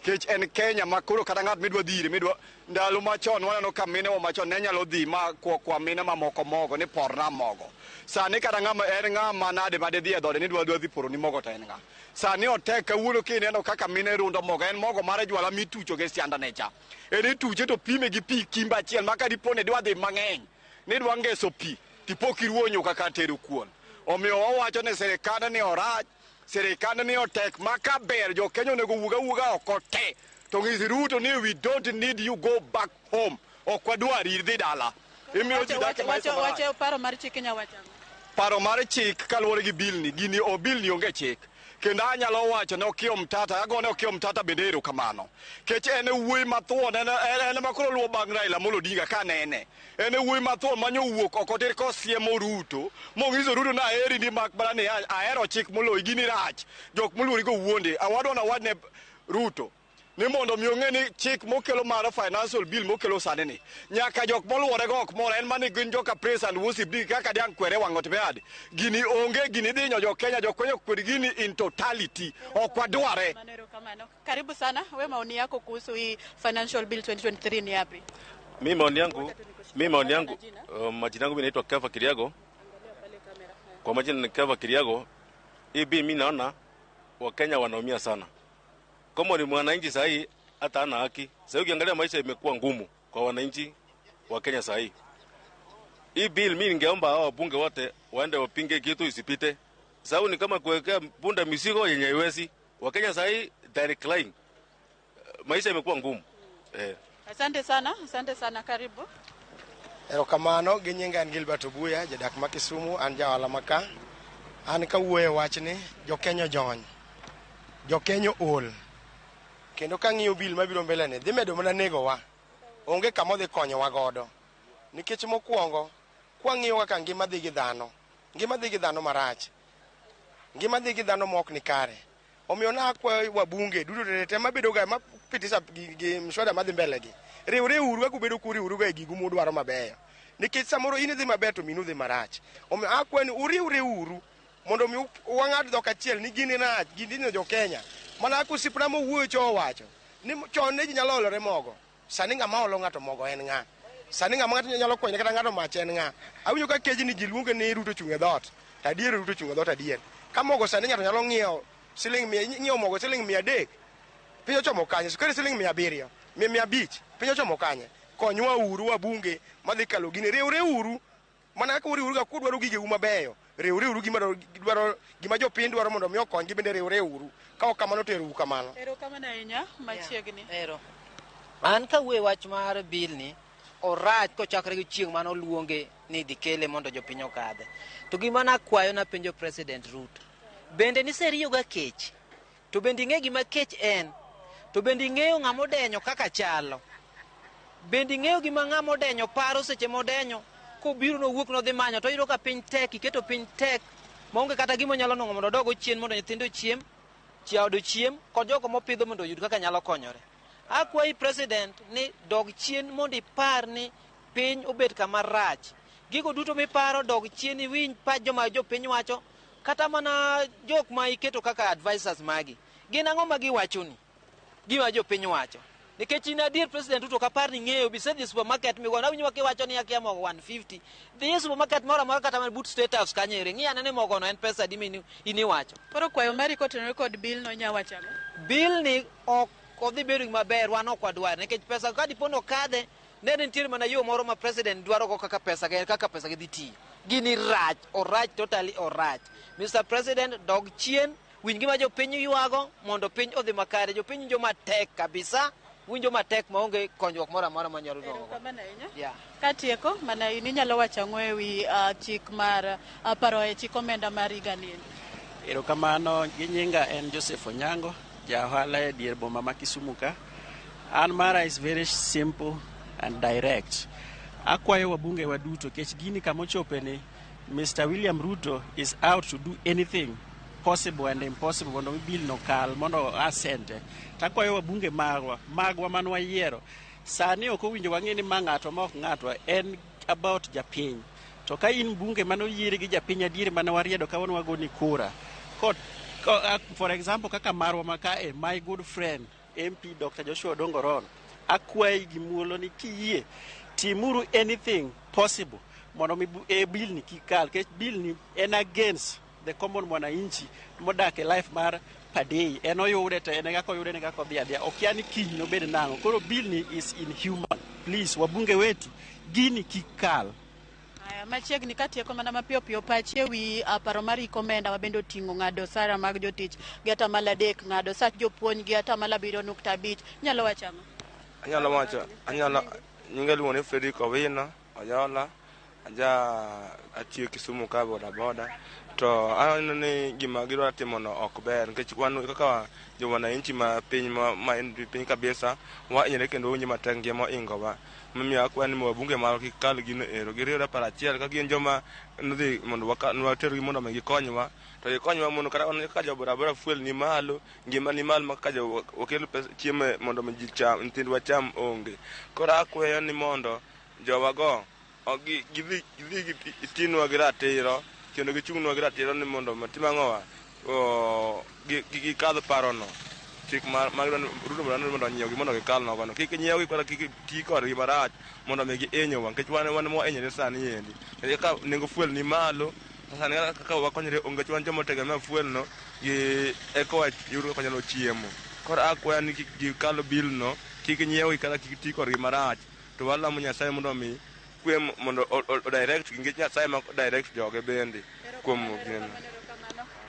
Nikech en Kenya ma koro kata ng'at midwa dhi ire midwa ndalo machon waneno ka mine wa machon ne nyalo dhi ma kwa mine mamoko mogo ni porna mogo. Sani kata ng'ama en ng'ama nade ma didhi e dhode ni dwa dhi poro ni mogo to en ng'a. Sani otek kawuono kineno kaka mine rundo mogo en mogo mar jwala mitucho gi sianda necha. En ituche to pime gi pi kimba achiel ma ka dipo ni dwa dhi mang'eny ni dwa ngeso pi tipo kiruo nyuka ka tero kuon. Omiyo wawacho ni sirikand ni orach, sirikand ni otek ma ka ber jo Kenya onego wuog awuoga oko te. To ng'is Ruto ni we don't need you, go back home. Ok wadwari dhi dala. Imiyo ji dak e maisha marach. Wacho paro mar chik inya wacho ang'o? Paro mar chik kaluwore gi bill ni, gini o bill ni onge chik. Kendo anyalo wacho ne Okiya Omtata, agone Okiya Omtata bende erokamano. Kech en e wuoyi mathuon, en ema koro luwo bang' Raila Amolo Odinga kanene. En e wuoyi mathuon manyo wuok oko tir kosiemo Ruto, mong'iso Ruto ni aheri ni mak mana ni ahero chik moloyi, gini rach. Jok moluori go wuonde. Awadwa nawach ne Ruto ni mondo mi ong'e ni chik mokelo mar financial bill mokelo sani ni nyaka jok moluore go ok mor, en mani gin joka praise and worship ni kaka diang' kwere wang' ot mead gini onge, gini dhi hinyo jo Kenya, jo Kenya kwed gini in totality, ok wadware. Karibu sana, we maoni yako kuhusu hii financial bill 2023 ni yapi? Mi maoni yangu, majina yangu mimi naitwa Keva Kiriago. Kwa majina ni Keva Kiriago. Hii bill mimi naona Wakenya wanaumia sana. Kama ni mwananchi sahi hata hana haki. Sasa ukiangalia maisha imekuwa ngumu kwa wananchi wa Kenya sasa hii. Hii bill mimi ningeomba hao wabunge wote waende wapinge kitu isipite. Sababu ni kama kuwekea punda mizigo yenye haiwezi. Wakenya sasa hii direct line. Maisha imekuwa ngumu. Asante sana, asante sana, karibu. Erokamano gi nyinga en Gilbert Obuya, jadak ma Kisumu, an jaohala ma ka. An kawuoyo e wachni, jokenya ojony, jokenya ool. Kendo kang'iyo bill mabiro mbele ni, dhi medo mana negowa. Onge kama odhi konyowa godo. Nikech mokwongo, kwang'iyo kaka ngima dhi gi dhano, ngima dhi gi dhano marach. Ngima dhi gi dhano mok ni kare. Omiyo nakwayo wabunge duto te mabedo ga mapitisha gi mswada madhi mbele gi. Riwre uru kaka ubedo kuriwru ga e gigu mudwaro mabeyo. Nikech samoro in idhi maber to minu dhi marach. Omiyo akwayo ni uriwre uru mondo mi wang'ad dhok achiel ni gini rach, gini hinyo jo Kenya. Mana kaka osiepna mowuoyo cha owacho ni chon ne ji nyalo olore mogo. Sani ng'ama olo ng'ato mogo en ng'a? Sani ng'ama ng'ato nyalo kwanye kata ng'ato mach en ng'a? Awinjo ka kejni ji luonge ni Ruto ochung' e dhoot. To adier Ruto ochung' e dhoot adier. Ka mogo sani ng'ato nyalo ng'iewo siling mia, ng'iewo mogo siling 300. Piny ochomo kanye? Sukari siling 700, 500. Piny ochomo kanye? Konywa uru wabunge madhi kalo gini. Riwre uru. Mana kaka uriwru ga kudwaro gigeu mabeyo. Riwre uru gima dwaro gima jopiny dwaro mondo mi okonygi bende riwre uru. Ka ok kamano to ero uru kamano. Erokamano ahinya, machiegni. Ero. An kawuoyo wach mar bill ni orach kochakore gi chieng' mane oluonge ni dhi kele mondo jopiny okadhe. To gima nakwayo napenjo President Ruto, bende niseriyo ga kech? To bende ing'e gima kech en? To bende ing'eyo ng'ama odenyo kaka chalo? Bende ing'eyo gima ng'ama odenyo paro seche modenyo? Kobiro nowuok nodhi manyo to oyudo ka piny tek, iketo piny tek maonge kata gima onyalo nwang'o mondo odog ochien mondo nyithindo ochiem, jaode ochiem kod jogo mopidho mondo oyud kaka nyalo konyore. Akwayi President ni dog chien mondo ipar ni piny obet kama rach. Gigo duto miparo dog chien iwinj pach joma jopiny wacho, kata mana jok ma iketo kaka advisors magi. Gin ang'o ma giwachoni? Gima jopiny wacho. Nikech in adier President Ruto ok apar ni ing'eyo bisedhi e supermarket migono awinjo kiwacho ni akia mogo 150. Dhi e supermarket moro amora kata mana but State House kanyo ere. Ng'i ane ni mogono en pesa adi ma in iwacho. Koro kwayo mari kotenore kod bill no inya wacho ang'o? Bill ni ok odhi bedo gima ber, wan ok wadwar nikech pesa ka dipo ni okadhe, ne nitiere mana yo moro ma president dwaro go kaka pesa ge, kaka pesa gi dhi tiyo. Gini rach, orach totally orach. Mr. President, dog chien, winj gima jopiny ywago mondo piny odhi makare. Jopiny winjo matek kabisa, winjo matek maonge konyruok moro amora manyalo nwang'o. Erokamano ahinya. Yeah. Katieko, mana in inyalo wacho ang'o e wi chik mar paro e chik omenda mar higa ni endi? Erokamano, gi nyinga en Joseph Onyango, ja ohala e dier boma ma Kisumu ka. An mara is very simple and direct. Akwayo wabunge waduto kech gini kama ochope ni Mr. William Ruto is out to do anything possible and impossible mondo mi bill no kal mondo asente. Takwayo wabunge magwa man wayiero. Sani ok owinjo wang'e ni ma ng'ato ma ok ng'atwa, en about japiny. To ka in bunge mane oyieri gi japiny adier mane wariedo kawuono wagoni kura. Ko, for example kaka marwa ma kae, my good friend MP Dr. Joshua Odongo Rono, akwayi gi muolo ni kiyie timuru anything possible mondo mi bill ni kik kal nikech bill ni en against the common mwananchi modak e life mar per day. En oyude to en e kaka oyude ne kaka odhi adhiya okia ni kiny nobed nang'o. Koro bill ni is inhuman. Please, wabunge wetu, gini kik kal. Aya, machiegni katieko mana mapiyo piyo pachi e wi paro mar hik omenda ma bende oting'o ng'ado osara mag jotich gi 3%, ng'ado sach jopuonj gi 7.5%. Inyalo wacho ang'o? Anyalo wacho, anyalo nyinga iluongo ni Fredrick Owino Oyola, aja atiyo Kisumu ka boda boda. To aneno ni gima gidwa timo no ok ber nikech wan kaka jo wananchi ma piny ma en piny kabisa wahinyore kendo winjo matek ngima oingowa. Momiyo akwayo ni wabunge marwa kik kal gino ero, giriwre paro achiel ka gin joma nodhi mondo watergi mondo mi gikonywa to gikonywa mondo kata wan kaka jo boda boda fuel ni malo, ngima ni malo ma kaka jo wakel pesa chiemo mondo mi ji cham, nyithindwa cham onge. Koro akwayo ni mondo jowago gidhi gitinwa gi ratiro kendo gichung'nwa gi ratiro ni mondo tim ang'owa gikadh parono chik mar Ruto mondo onyiewgi mondo gikal nogono kik nyiewgi kata kik ti kodgi marach mondo mi gihinyowa nikech wan wan mwahinyore sani endi. Kaka nengo fuel ni malo. Sani kaka wakonyre onge wan joma otegemea fuel no gi eka wayud kaka wanyalo chiemo. Koro akwaya ni kik gikal bill no, kik nyiewgi kata kik ti kodgi marach. To walamo Nyasaye mondo omi kwe mondo o direct gi nikech Nyasaye ema direct joge bende kuom gino.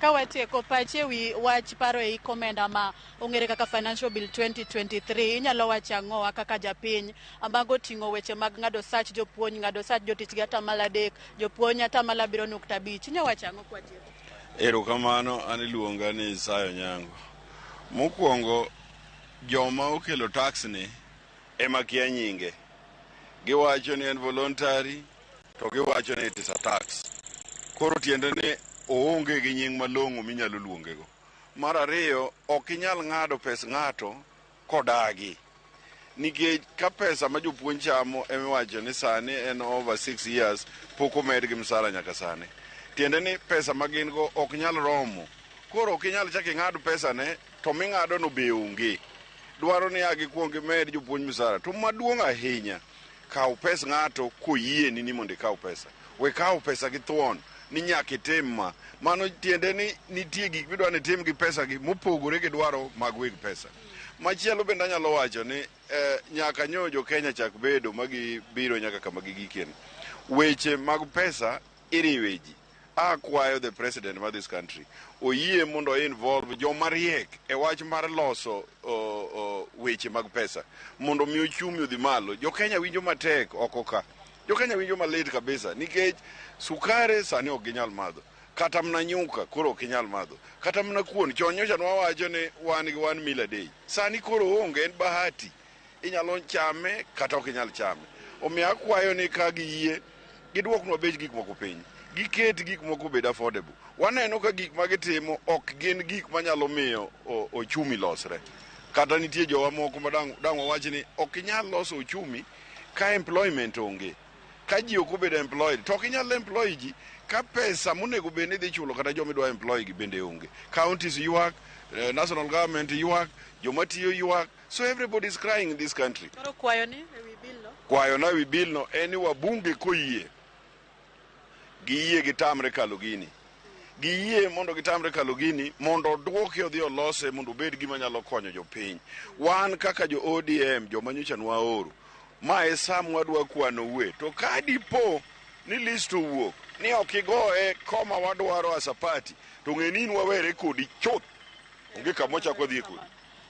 Ka watieko pachi e wi wach paro e ik omenda ma ong'ere kaka Financial Bill 2023, inyalo wacho ang'owa kaka japiny mago ting'o weche mag ng'ado sach jopuonj, ng'ado sach jotich gi atamalo 3, jopuonj atamalo 7.5. Inyalo wacho ang'o kwatieko? Erokamano, an iluonga ni Isayo Onyango. Mokwongo, joma okelo tax ni ema kia nyinge. Giwacho ni en voluntary, to giwacho ni it is a tax. Koro tiende ni oonge gi nying malong'o minyalo luongego. Mar ariyo, ok inyal ng'ado pes ng'ato kodagi. Nikech ka pesa ma jopuonj chamo emiwacho ni sani en over 6 years pok omedgi msara nyaka sani. Tiende ni pesa ma gin go ok nyal romo. Koro ok inyal chak ing'ad pesa ne to ming'ado no be onge. Dwaro ni a gikuong gimed jopuonj msara. To maduong' ahinya, kaw pes ng'ato koyieni ni mondo ikaw pesa. We kaw pesa gi thuon ni nyaka itim ma. Mano tiende ni nitie gik midwa ni itim gi pesa gi mopogore gi dwaro mag weg pesa. Machielo bende anyalo wacho ni nyaka nyo jo Kenya chak bedo ma gibiro nyaka kama gigikie. Weche mag pesa iriwe ji. Akwayo the president of this country oyie mondo involve joma riek e wach mar loso weche mag pesa mondo mi ochumi odhi malo. Jo Kenya winjo matek oko ka. Jo Kenya winjo malit kabisa nikech sukari sani ok ginyal madho. Kata mana nyuka koro ok inyal madho. Kata mana kuon chon nyocha nwawacho ni wan gi 1 meal a day. Sani koro onge, en bahati. Inyalo chame kata ok inyal chame. Omiyo akwayo ni ka giyie giduoknwa bech gik moko piny. Giket gik moko obed affordable. Waneno ka gik ma gitimo ok gin gik manyalo miyo ochumi losre. Kata nitie jowa moko ma dang' wawach ni ok inyal loso ochumi ka employment onge. Ka ji ok obedo employed, to ok inyal employ ji ka pesa monego bed ni idhi chulo kata joma idwa employ gi bende onge. Counties ywak, national government ywak, joma tiyo ywak. So everybody is crying in this country. Koro kwayo ni e wi bill no? Kwayo na e wi bill no en ni wabunge koyie, giyie gitamre kalo gini. Giyie mondo gitamre kalo gini, mondo oduoke odhi olose mondo obed gima nyalo konyo jopiny. Wan kaka jo ODM, joma nyocha nwaoro, ma e sa mwadwa kwanoue. To ka dipo ni list owuok, ni ok igoye koma wadwaro as a party, to ng'e ni in wawere kodi chuth. Onge kama wachako wadhie kodi.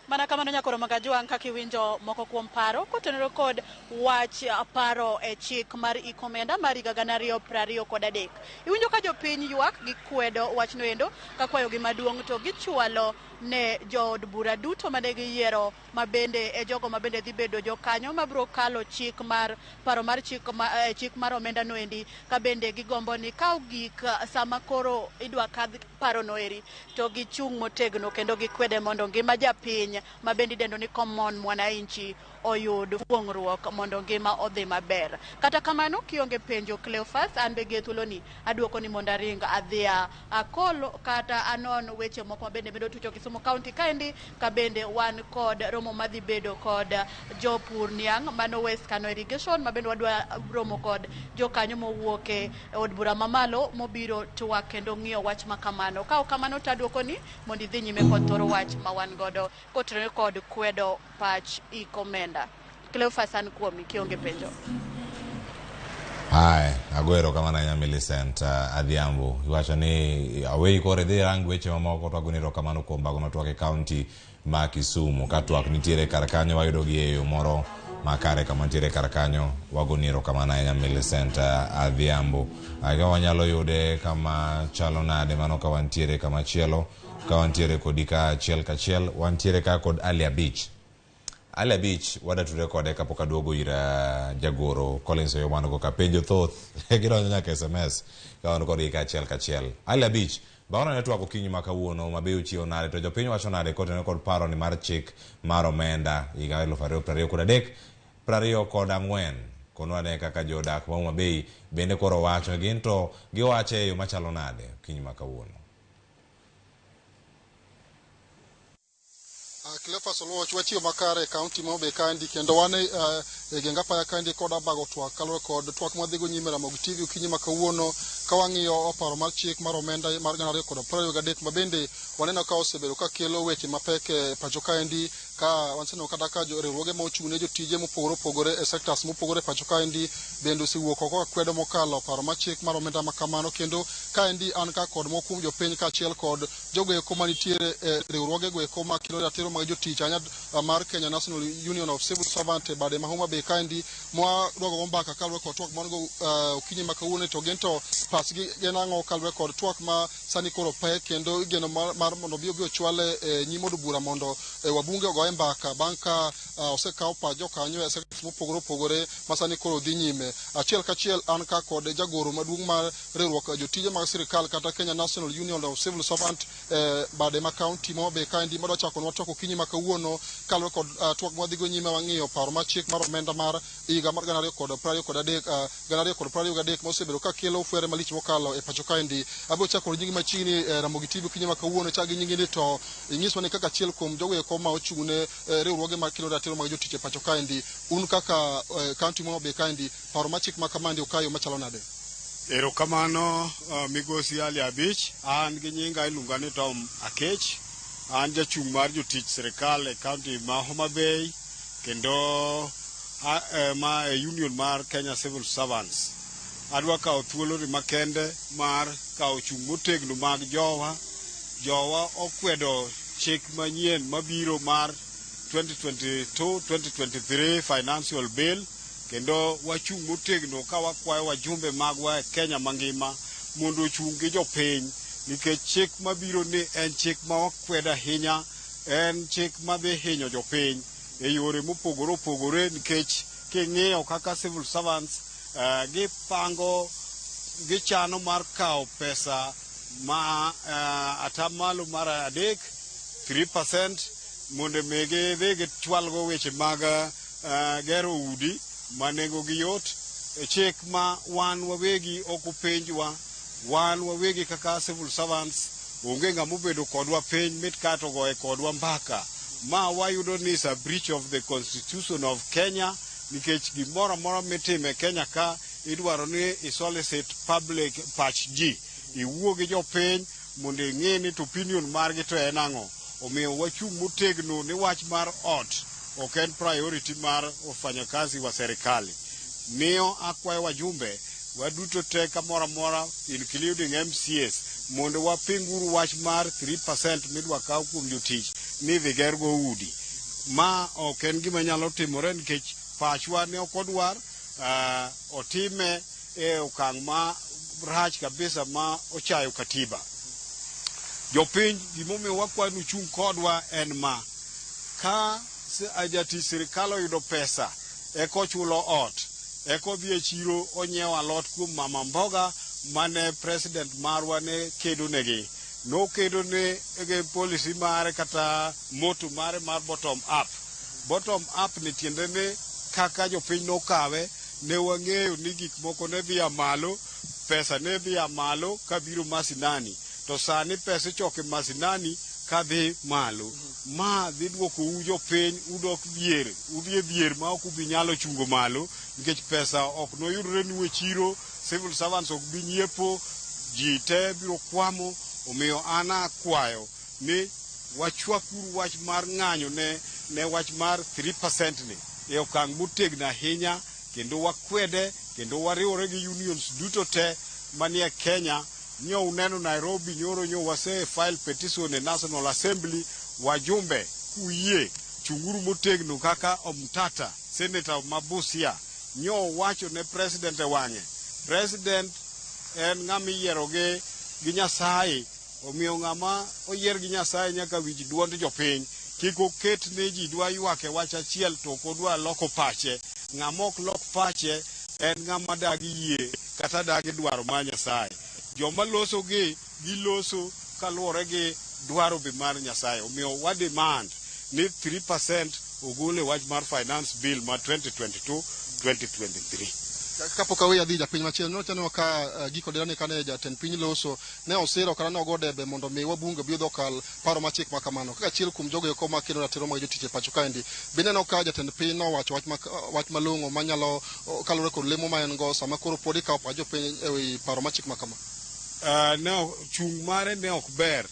Mana kamano nyakoro Magajwang' kaka iwinjo moko kuom paro kotenore kod wach paro e chik mar ik omenda mar higa 2023. Iwinjo ka jopiny ywak gikwedo wachno endo ka kwayogi maduong' to gichwalo ne jood bura duto mane giyiero ma bende e jogo ma bende dhi bedo jokanyo mabiro kalo chik mar paro mar chik ma, chik mar omenda noendi ka bende gigombo ni ka ogik sama koro idwa kadh paro noeri to gichung' motegno kendo gikwede mondo ngima japiny ma bende idendo ni common mwananchi oyud fuong'ruok mondo ngima odhi maber. Kata kamano kionge penjo Cleophas, an be gi thuoloni aduoko ni mondo aring adhiya akol kata anon weche moko ma bende medo tucho Kisumu County kaendi ka bende wan kod romo madhi bedo kod jopur niang' mano West Kano Irrigation ma bende wadwa romo kod jokanyo mowuok e od bura mamalo mobiro twak kendo ng'iyo wach ma kamano. Ka ok kamano to aduoko ni mondo idhi nyime kod thoro wach ma wan godo kotenore kod kwedo pach ik omenda. Cleophas, an kuomi kionge penjo. Hai, ago erokamano ahinya Millicent Adhiambo. Iwacho ni aweyi koro idhi irang weche mamoko to agoni erokamano kuom bagono twak e county ma Kisumu. Ka twak nitiere kar kanyo wayudo gi e yo moro makare kama nitiere kar kanyo. Wagoni erokamano ahinya Millicent Adhiambo. Ka wanyalo yude kama chalo nade mano ka wantiere kama chielo, ka wantiere kodi ka achiel kachiel, wantiere ka kod Ali Abich. Ali Abich wadatudre kode kapok aduogo ir jagoro Collins Oyoo wan go ka penjo thoth gidonjo nyaka SMS ka wan kodgi ka achiel kachiel. Ali Abich, bagono ne twak okinyi ma kawuono ma be ochiewo nade to jopiny wacho nade kotenore kod paro ni mar chik mar omenda higa 2023 24. Konwa ne kaka jodak ma Homa Bay bende koro wacho gin to giwache e yo machalo nade okinyi ma kawuono. Cleophas Oluoch, wachiwo makare e kaunti ma Homa Bay kaendi kendo wan e geng apaya kaendi kod abago twak kaluwore kod twak mwadhigo nyime Ramogi TV okinyi ma kawuono ka wang'iyo paro mar chik mar omenda mar 2023 ma bende waneno ka osebedo ka kelo weche mapek e pacho kaendi ka waseneno kata ka riwruoge ma ochung' ne jotije mopogore opogore e sectors mopogore e pacho kaendi bende osewuok oko ka kwedo mokalo paro mar chik mar omenda ma kamano kendo kaendi an ka kod moko kuom jopiny kaachiel kod jogo eko manitiere e riwruoge go eko makelo ratiro mag jotich ahinya mar Kenya National Union of Civil Servant e bade ma Homa Bay kaendi mwadwa gogo mbaka kaluwore kod twak man go okinyi ma kawuono to gin to pachgi gin ang'o kaluwore kod twak ma sani koro pek kendo igeno mar mondo obi ochwale e nyim od bura mondo wabunge ogoye mbaka bang' ka osekaw pach jokanyo e sectors mopogore opogore ma sani koro dhi nyime. Achiel kachiel an ka kod jagoro maduong' mar riwruok jotije mag sirikal kata Kenya National Union of Civil Servant bade ma kaunti ma Homa Bay kaendi madwa chakonwa twak okinyi ma kawuono kaluwore kod twak mwadhigo nyime wang'iyo paro mar chik mar omenda mar higa mar 2023 mosebedo ka kelo fwere malich mokalo e pacho kaendi. Abiro chako nyingi machiegni Ramogi TV okinyi ma kawuono chak gi nyingi ni to inyiswa ni kaka achiel kuom jogo eko ma ochung' ne riwruoge mag kelo ratiro mag jotich e pacho kaendi un kaka kaunti ma Homa Bay kaendi paro mar chik ma kamandi ukayo machalo nade? Erokamano migosi Ali Abich, an gi nyinga iluonga ni Tom Akech, an jachung' mar jotich sirikal e kaunti ma Homa Bay kendo ma e union mar Kenya Civil Servants. Adwa kawo thuoloni makende mar kawo chung' motegno mag jowa. Jowa okwedo chik manyien mabiro mar 2022-2023 financial bill kendo wachung' motegno ka wakwayo wajumbe magwa e Kenya mangima mondo ochung' gi jopiny nikech chik mabiro ni en chik ma wakwedo ahinya, en chik madhi hinyo jopiny e yore mopogore opogore nikech king'iyo kaka civil servants gipango gichano mar kawo pesa ma atamalo mar 3 3% mondo mi gidhi gichwalgo weche mag gero udi ma nengogi yot. Chik ma wan wawegi ok openjwa, wan wawegi kaka civil servants onge ng'ama obedo kodwa piny mit kato goye kodwa mbaka. Ma wayudo ni is a breach of the constitution of Kenya nikech gimoro amora mitimo e Kenya ka idwaro ni isolicit public pach ji, iwuo gi jopiny mondo ing'e ni to opinion margi to en ang'o. Omiyo wachung' motegno ni wach mar ot ok en priority mar wafanyakazi wa serikali. Miyo akwayo wajumbe waduto te kamoro amora including MCAs mondo wapinguru wach mar 3% midwa kaw kuom jotich ni idhi gergo udi. Ma ok en gima nyalo timore nikech pachwa ne ok odwar otime e okang' ma rach kabisa ma ochayo katiba. Jopiny gimomiyo wakwayo ni uchung' kodwa en ma: ka jatich sirikal oyudo pesa eka ochulo ot, eka odhi e chiro onyiewo alot kuom mama mboga mane president marwa ne kedo negi. Nokedo ne policy mare kata motto mare mar bottom up. Bottom up ni tiende ni kaka jopiny nokawe ne wang'eyo ni gik moko ne dhi a malo, pesa ne dhi a malo kabiro masinani, to sani pesa ichoko e masinani kadhi malo. Ma dhi duokou jopiny udok dhier, udhi e dhier ma ok ubi nyalo chungo malo nikech pesa ok noyudre nu e chiro, civil servants ok bi nyiepo, ji te biro kwamo. Omiyo an akwayo ni wachwakuru wach mar ng'anyo ne wach mar 3% ni e okang' motegno ahinya kendo wakwede kendo wariwore gi unions duto te manie Kenya. Nyo uneno Nairobi nyoro nyo wase file petition e National Assembly. Wajumbe kuyie chunguru motegno kaka Omtata senator ma Busia nyo wacho ne president e wang'e. President en ng'ama iyiero gi Nyasaye, omiyo ng'ama oyier gi Nyasaye nyaka winj duond jopiny. Kik oket ni ji dwa ywak e wach achiel to ok odwa loko pache. Ng'ama ok lok pache en ng'ama dagi yie kata dagi dwaro mar Nyasaye. Joma loso gi giloso kaluwore gi dwaro be mar Nyasaye. Omiyo wa demand ni 3% ogol e wach mar finance bill mar 2022-2023. Kapok aweyo adhi japiny machielo, nyocha aneno ka giko derani kane jatend piny loso ne osiro kata ne ogo debe mondo mi wabunge obi okal paro mar chik ma kamano. Kaka achiel kuom jogo eko makelo ratiro mag jotich e pacho kaendi, be ineno ka jatend piny nowacho wach malong'o manyalo kaluwore kod lemo ma en go sama koro pod ikawo pach jopiny ewi paro mar chik ma kama? Ne chung' mare ne ok ber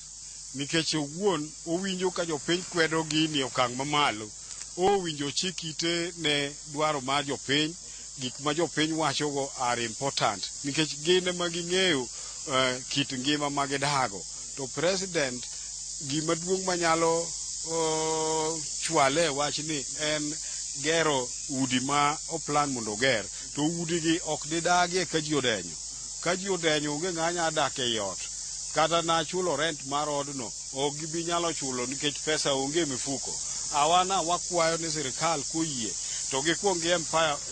nikech owuon owinjo ka jopiny kwedo gini e okang' mamalo. Owinjo chik ite ne dwaro mar jopiny, gik ma jopiny wachogo are important nikech gin ema ging'eyo kit ngima ma gidago. To president gima duong' manyalo chwale e wachni en gero udi ma oplan mondo oger. To udigi ok didagie ka ji odenyo. Ka ji odenyo onge ng'a nyalo dak ei ot. Kata na chulo rent mar odno ok gibi nyalo chulo nikech pesa onge e mifuko. Awana wakwayo ni sirikal koyie to gikuong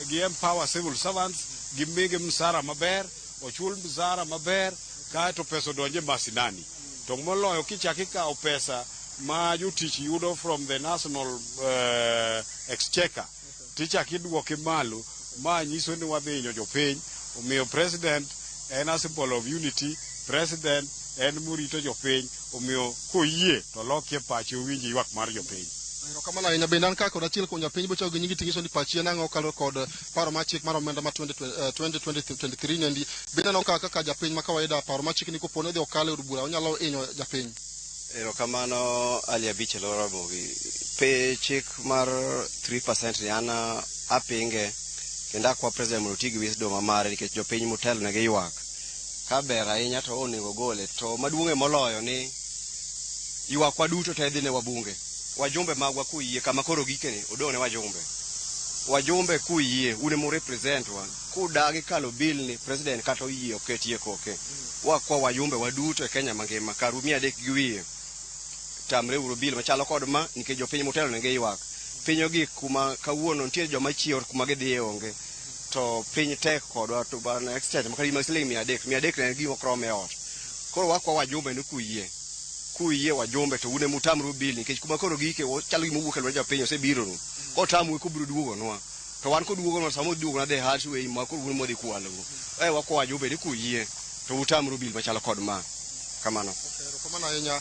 gi empower civil servants, gimigi msara maber, ochul msara maber, kaeto pesa odonje masinani. To moloyo kichak ikawo pesa ma jotich yudo from the national exchequer tichak iduoke malo, ma nyiso ni wadhi hinyo jopiny. Omiyo president en a symbol of unity, president en morito jopiny, omiyo koyie to lokie pache owinj ywak mar jopiny. Erokamano ahinya. Bende an ka kod achiel kuom japiny bochako gi nyingi ting'iso ni pachi en ang'o kaluwore kod paro mar chik mar omenda ma 2023 nendi. Bende ineno ka kaka japiny ma kawaida paro mar chik ni kopo ni odhi okal e od bura onyalo hinyo japiny? Erokamano Ali Abich e Ramogi. Pe chik mar 3% ni an apinge kendo akwa president mondo oti gi wisdom mare nikech jopiny motelo ne giywak. Ka ber ahinya to onego gole to maduong'e moloyo ni ywakwa duto te dhi ne wabunge. Wajumbe magwa koyie kama koro gikeni odong' ne wajumbe. Wajumbe koyie un ema represent wa. Kudagi kalo bill ni president kata oyie oketie koke. Wakwa wajumbe waduto e Kenya mangima karu 300 gi wiye tamre uru bill machalo kod ma nikech jopiny motelo ne giywak. Piny ogik kuma kawuono nitie joma chiewo kuma gidhiye onge. To piny tek kodwa to bana extent makata ma siling 300 300 ne en gima ok rom e ot. Koro wakwa wajumbe ni kuyie. Kuyie wajumbe to un ema utamru bill nikech kuma koro gike chalo gima owuok e lwet jopiny osebironu. Kotamu kobiro duogonwa. To wan koduogonwa sama oduogonwa the hard way ma koro un modhi kwalou. Wakwa wajumbe ni kuyie to utamru bill machalo kod ma. Kamano. Erokamano ahinya.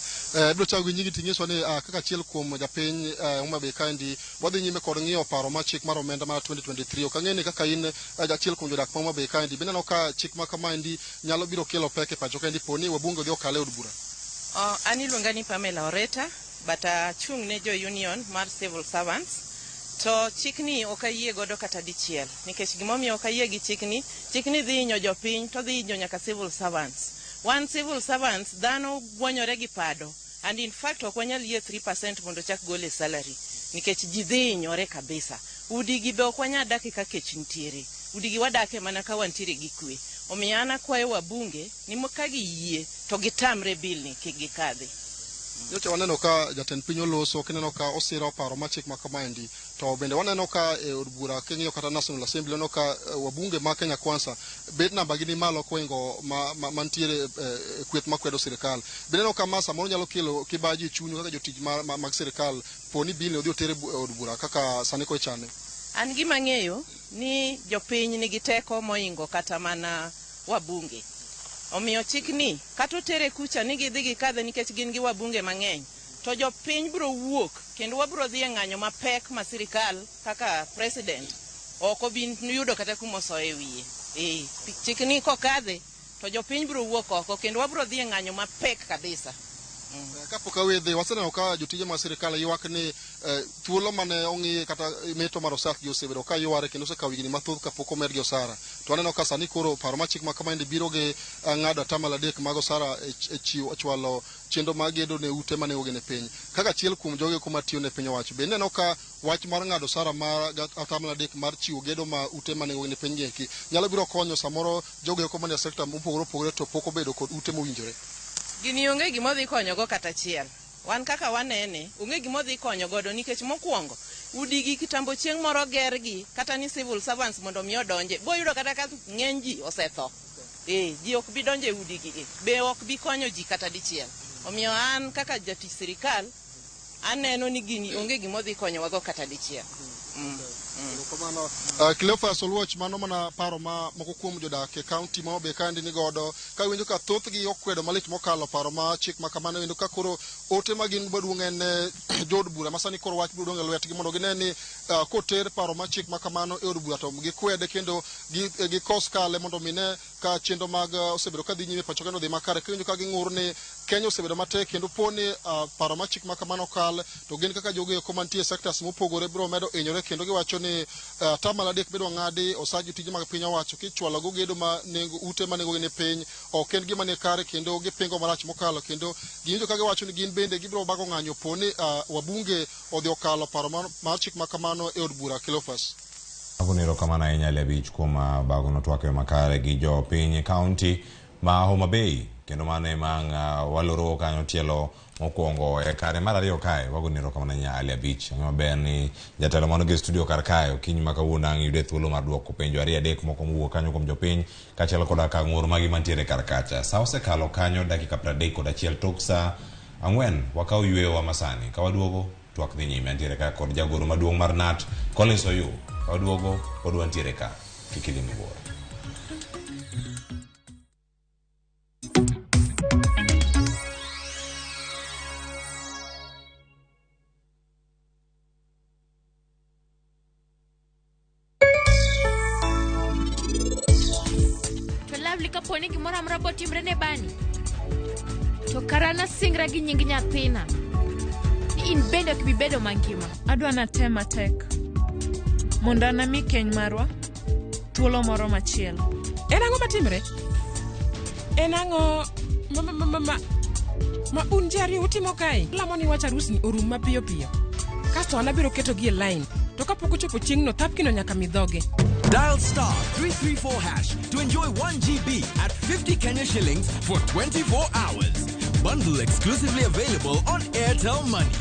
Ibiro chako gi nyingi ting'iso ni kaka achiel kuom japiny Homa Bay kaendi wadhi nyime kod ng'iyo paro mar chik mar omenda mar 2023. Ok ang'e ni kaka in achiel kuom jodak ma Homa Bay kaendi, be ineno ka chik ma kamaendi nyalo biro kelo pek e pacho kaendi po ni wabunge odhi okale e od bura? An iluonga ni Pamela Oreta, but achung' ne jo union mar civil servants. To chikni ok ayie godo kata dichiel, nikech gimomiyo ok ayie gi chikni, chikni dhi hinyo jopiny to dhi hinyo nyaka civil servants. Wan civil servants dhano gwonyore gi pado, and in fact ok wanyal yie 3% mondo chak gol e salary, nikech ji dhi hinyore kabisa. Udi gi be ok wanyal dake ka kech nitiere. Udi gi wadake mana ka wantiere gi kwe. Omiyo an akwayo wabunge ni ka giyie to gitamre bill ni kik gikadhi. Nyocha waneno ka jatend piny oloso kineno ka osiro paro mar chik ma kamaendi to bende waneno ka e od bura king'iyo kata National Assembly waneno ka wabunge ma Kenya Kwanza bet namba gi ni malo koingo ma mantiere e kweth makwedo sirikal. Bende ineno ka ma samoro nyalo kelo kibaji e chuny kaka jotich mag sirikal po ni bill ni odhi oter e od bura kaka sani koro ichane. An gima ang'eyo ni jopiny nigi teko moingo kata mana wabunge. Omiyo chikni kata otere kucha ni gidhi gikadhe nikech gin gi wabunge mang'eny, to jopiny biro wuok kendo wabiro dhi e ng'anyo mapek ma sirikal kaka president ok obi yudo kata kuma osoye wiye. Chikni kokadhe to jopiny biro wuok oko kendo wabiro dhi e ng'anyo mapek kabisa. Kapok awe dhi, waseneno ka jotije mag sirikal ywak ni thuolo mane ong'i kata meto mar osach gi osebedo ka yware kendo osekawo higni mathoth kapok omedgi osara. To waneno ka sani koro paro mar chik ma kamaendi biro gi ng'ado 3% mag osara e chiwo chwalo chenro mag gedo ne ute ma nengogi ni piny. Kaka achiel kuom jogo eko matiyo ne piny owacho, be ineno ka wach mar ng'ado osara mar 3% mar chiwo gedo ma ute ma nengogi ni piny gi eki nyalo biro konyo samoro jogo eko manie sekta mopogore opogore to pok obedo kod ute mowinjore? Gini onge gima odhi konyogo kata achiel. Wan kaka wanene, onge gima odhi konyo godo nikech mokwongo, udi gi kitambo chieng' moro gergi kata ni civil servants mondo mi odonje, boyudo kata ka ng'eny ji osetho. Ji ok bi donjo e udi gi e, be ok bi konyo ji kata dichiel. Omiyo an kaka jatich sirikal, aneno ni gini onge gima odhi konyowago kata dichiel. Erokamano. Cleophas Oluoch, mano mana paro ma moko kuom jodak e kaunti ma Homa Bay kaendi ni godo ka winjo ka thothgi okwedo malit mokalo paro ma chik ma kamano kendo ka koro ote ma gin maduong' en jood bura ma sani koro wach biro dong' e lwetgi mondo gine ni koter paro ma chik ma kamano e od bura to gikwede kendo gikos kale mondo mi ne ka chenro mag osebedo ka dhi nyime pacho kendo dhi makare. Kiwinjo ka ging'ur ni Kenya osebedo matek kendo po ni paro ma chik ma kamano kal to gin kaka jogo eko mantie e sectors mopogore biro medo hinyore kendo giwacho ni 3% midwa ng'adi osach jotije mag piny owacho kichwalo go gedo ma nengo ute ma nengogi ni piny ok en gima ni kare kendo gipingo marach mokalo kendo giwinjo ka giwacho ni gin bende gibiro bago ng'anyo po ni wabunge odhi okalo paro mar chik ma kamano e od bura. Cleophas. Agoni erokamano ahinya Ali Abich kuom bago no twak e yo makare gi jopiny e kaunti ma Homa Bay kendo mano ema ang' waloro kanyo tielo mokwongo e kare mar ariyo kae wagoni erokamano ahinya Ali Abich. Ang'e maber ni jatelo mano gi studio kar kae okinyi ma kawuono ang' yude thuolo mar duoko penjo ariyo adek moko mowuok kanyo kuom jopiny kaachiel koda ka ng'ur magi mantiere kar kacha. Sa osekalo kanyo dakika 31 tok sa 4 wakaw yueyowa masani ka waduogo twak dhi nyime. Antiere ka kod jagoro maduong' mar KNUT Collins Oyuu. Ka waduogo pod wantiere ka kik idhi mabor. To Lovely kapo ni gimoro amora botimre ne Bani, to kara nasingra gi nying nyathina ni in bende ok ibi bedo mangima. Adwa natem matek mondo anami keny marwa thuolo moro machielo. En ang'o matimre? En ang'o ma, ma, ma, ma, ma, ma un ji ariyo utimo kae? Lamo ni wach arusni orum mapiyo piyo. Kasto an abiro ketogi e line. To kapok ochopo chieng'no, thapkino nyaka mi dhoge. Dial star 334 hash to enjoy 1 GB at 50 Kenya shillings for 24 hours. Bundle exclusively available on Airtel Money.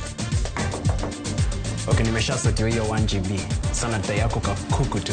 Okay, nimeshasotiwa hiyo 1 GB. Sana dai yako kakuku tu.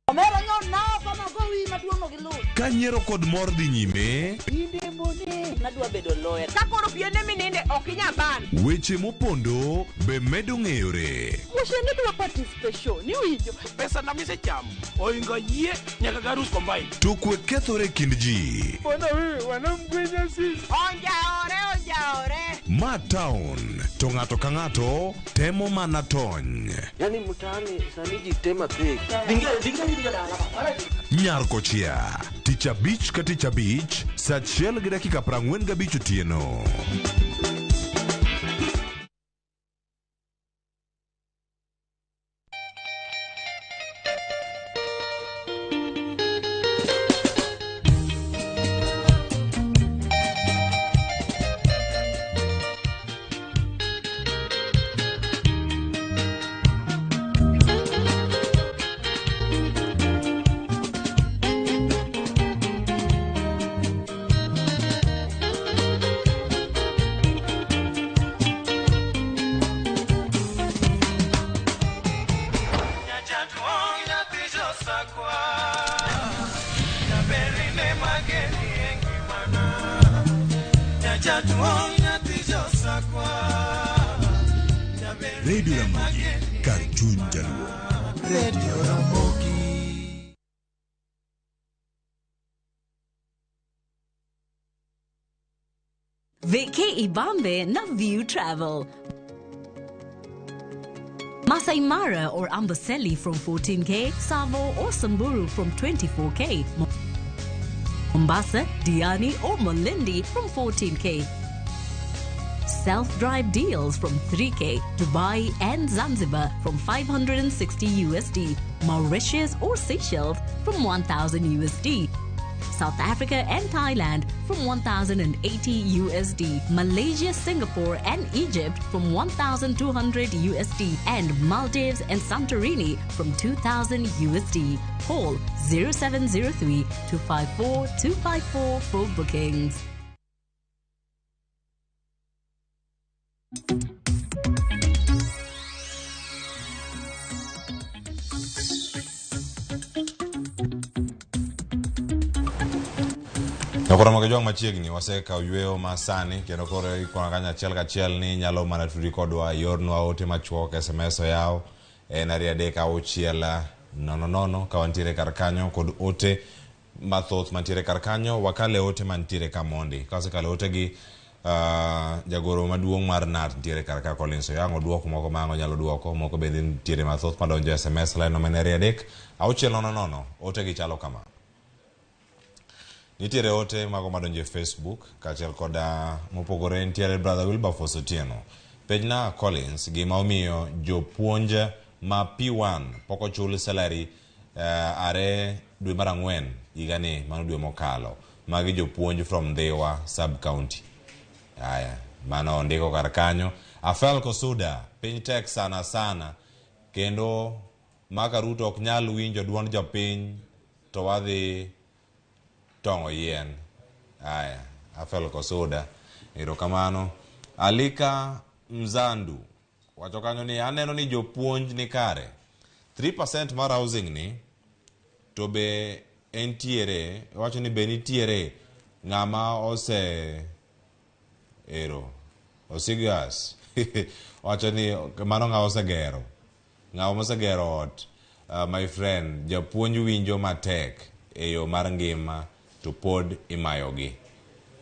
Omera nyo nao kama gowi maduong' ok iluw. Ka nyiero kod mor dhi nyime, Inde mone. Nadwa bedo lawyer. Ka koro piende mininde ok inyal ban. weche mopondo be medo ng'eyore. Wuoche ni dwa participation, iwinjo? Pesa na misechamo oingo yie nyaka garus combine. To kwe kethore e kind ji. Bwana wewe wanamgwenya sisi. Onjaore, onjaore. Ma town to ng'ato ka ng'ato temo mana tony. Yaani mtaani sani ji tema pek. Nyar kochia tich abich ka tich abich saa achiel gi dakika 45 otieno. Radio Ramogi, kar chuny jaluo. Radio Ramogi. Vacay Ibambe na View Travel. Masai Mara or Amboseli from 14K, Savo or Samburu from 24K, Mombasa, Diani or Malindi from 14K. Self-drive deals from 3K, Dubai and Zanzibar from 560 USD, Mauritius or Seychelles from 1000 USD. South Africa and Thailand from 1080 USD, Malaysia, Singapore and Egypt from 1200 USD, and Maldives and Santorini from 2000 USD. Call 0703 254 254 for bookings. Nyakoro Jwang' machiegni wasekawo yweyo ma sani kendo koro ikona kanyo achiel kachiel ni inyalo mana tudri kodwa iornwa ote machuok SMS oyaw en 236 00 ka wantiere kar kanyo kod ote mathoth mantiere kar kanyo wakale ote mantiere ka mondi ka wasekalo otegi jagoro maduong' mar KNUT nitiere kar ka Collins Oyango duoko moko ma ang' onyalo duoko moko bende nitiere mathoth madonjo e SMS line no ma en 236 00 otegi chalo kama. Nitiere ote mago madonjo e Facebook kaachiel koda mopogore nitiere brother Wilberforce Otieno. Penjna Collins gima omiyo jopuonj ma P1 pok ochul salary are dwe mar ang'wen higani mano dwe mokalo. Magi jopuonj from Ndhiwa sub county. Aya, mano ondiko kar kanyo. Afel Kosuda, piny tek sana sana kendo maka Ruto ok nyal winjo duond jopiny to wadhi tong'o yien. Aya, Afel Kosuda, erokamano. Alika Mzandu wacho kanyo ni aneno ni jopuonj ni kare. 3% mar housing ni to be entiere, wacho ni be nitiere ng'ama ose ero Osigas wacho ni mano ng'a osegero ng'ama osegero ot. My friend, japuonj winjo matek e yo mar ngima to pod imayogi.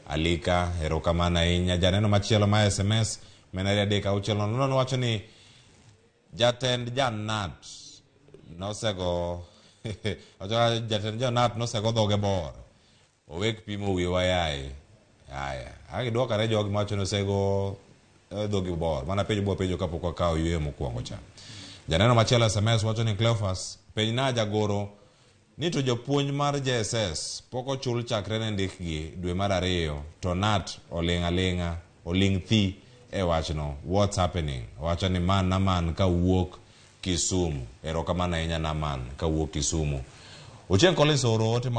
Alika, erokamano ahinya. Janeno machielo ma SMS men 236 00 wacho ni jatend janat nosego wacho jatend janat nosego dhoge bor owek pimo wiwa yaye. Aya, agidwokare jogi mawacho ni osego dhogi bor mana penjo bwa penjo kapok wakawo yweyo mokwongo cha. Janeno machielo SMS wacho ni Cleophas, penjna jagoro ni to japuonj mar JSS pok ochul chakre ne ndikgi dwe mar 2 to KNUT oling' aling'a oling' thi e wachno. What's happening? Wacho ni man Naman kawuok Kisumu. Erokamano ahinya Naman kawuok Kisumu. Ochieng' Collins ooro ote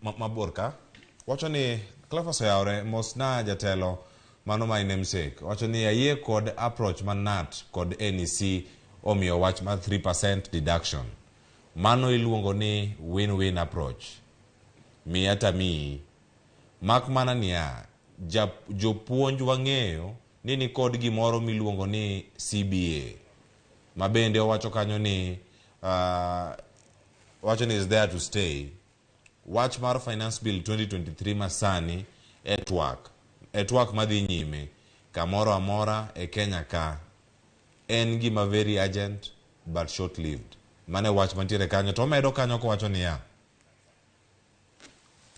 mabor ka. Wacho ni Cleophas oyawre mosna jatelo mano my namesake. Wacho ni ayie kod approach ma KNUT kod NEC omiyo wach mar 3% deduction. Mano iluongo ni win-win approach. Miya tamiyi. Mak mana niya, jopuonj wang'eyo ni nikod gimoro miluongo ni CBA. Ma bende owacho kanyo ni wacho ni is there to stay. Wach mar Finance Bill 2023 masani e twak madhi nyime kamoro amora e Kenya ka en gima very urgent but short lived. Mane wach mantiere kanyo to omedo kanyo kowacho niya,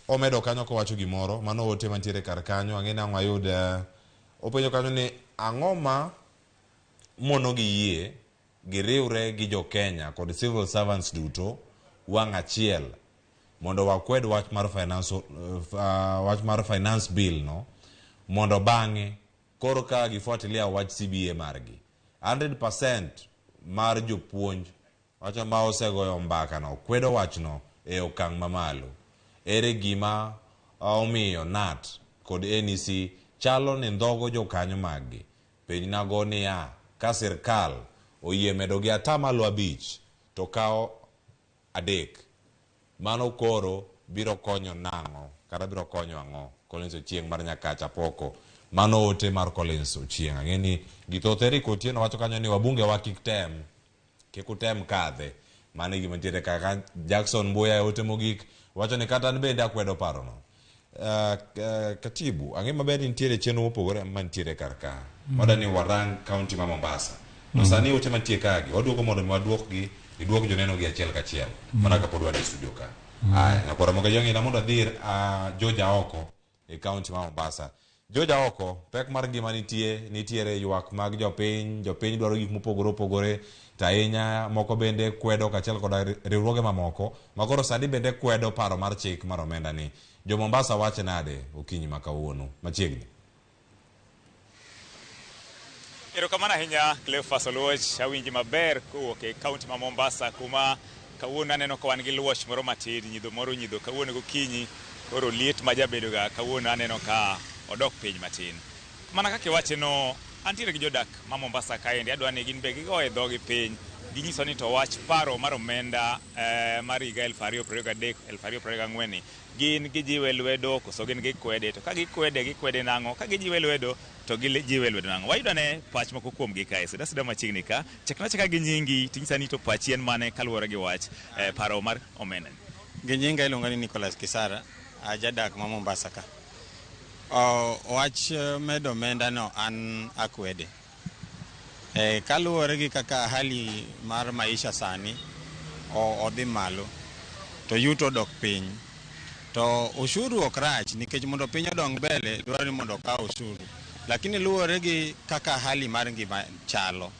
omedo kanyo kowacho gimoro mano ote mantiere kar kanyo ang'e ni ang' wayud openjo kanyo ni ang'o ma mono gi yie giriwre gi jo Kenya kod civil servants duto wang' achiel mondo wakwed wach mar finance, wach mar finance bill no mondo bang'e koro ka gifuatilia wach CBA margi 100% mar jopuonj wacho ma osegoyo mbaka no kwedo wachno e okang' mamalo. Ere gima omiyo KNUT kod NEC chalo ni ndhogo jokanyo maggi? Penjnago niya, ka sirkal oyie medo gi 5% to kawo 3, mano koro biro konyo nang'o kata biro konyo ang'o? Collins Ochieng' mar Nyakacha Poko. Mano ote mar Collins Ochieng'. Ang'e ni githoth Eric Otieno wacho kanyo ni wabunge wa kik tem, kik utem kadhe. Mano e gima nitiere kaka Jackson Mbuya e ote mogik wacho ni kata an bende akwedo parono. Katibu, ang'e maber ni nitiere chenro mopogore mantiere kar ka. Wada ni warang county ma Mombasa. To sani ote mantie kagi, waduogo mondo mi waduokgi, iduok joneno gi achiel kachiel. Mana kapod wan e studio ka. Aya, nyakwara moga jang'ina mondo adhir George Aoko e county ma Mombasa. George Aoko, pek mar ngima nitie, nitiere ywak mag jopiny, jopiny dwaro gik mopogore opogore, to ahinya moko bende kwedo kaachiel koda riwruoge mamoko, ma koro sani bende kwedo paro mar chik mar omenda ni. Jo Mombasa wache nade okinyi ma kawuono machiegni? Erokamano ahinya Cleophas Oluoch, awinji maber kowuok e kaunti ma Mombasa kuma kawuono aneno ka wan gi luoch moro matin, nyidho moro nyidho kawuono gokinyi, koro liet ma jabedoga kawuono aneno ka odok piny matin. Mana kaka iwache no, antiere gi jodak ma Mombasa kaendi, adwa ni gin be gigoye dhogi piny Ginyiso ni to wach paro mar omenda mar higa 2023 2024 ni gin gijiwe lwedo koso gin gikwede, to ka gikwede gikwede nang'o, ka gijiwe lwedo to gijiwe lwedo nang'o. Wayudo ne pach moko kuom gi kae. Suda suda machiegni ka, chakna chaka gi nyingi tinyisa ni to pachi en mane kaluwore gi wach paro mar omenda ni. Gi nyinga iluonga ni Nicholas Kisara, ajadak ma Mombasa ka. Wach medo omenda no an akwede. Kaluwore gi kaka hali mar maisha sani odhi malo to yuto dok piny. To ushuru ok rach nikech mondo piny odong mbele dwaro ni mondo okaw ushuru. Lakini luwore gi kaka hali mar ngima chalo.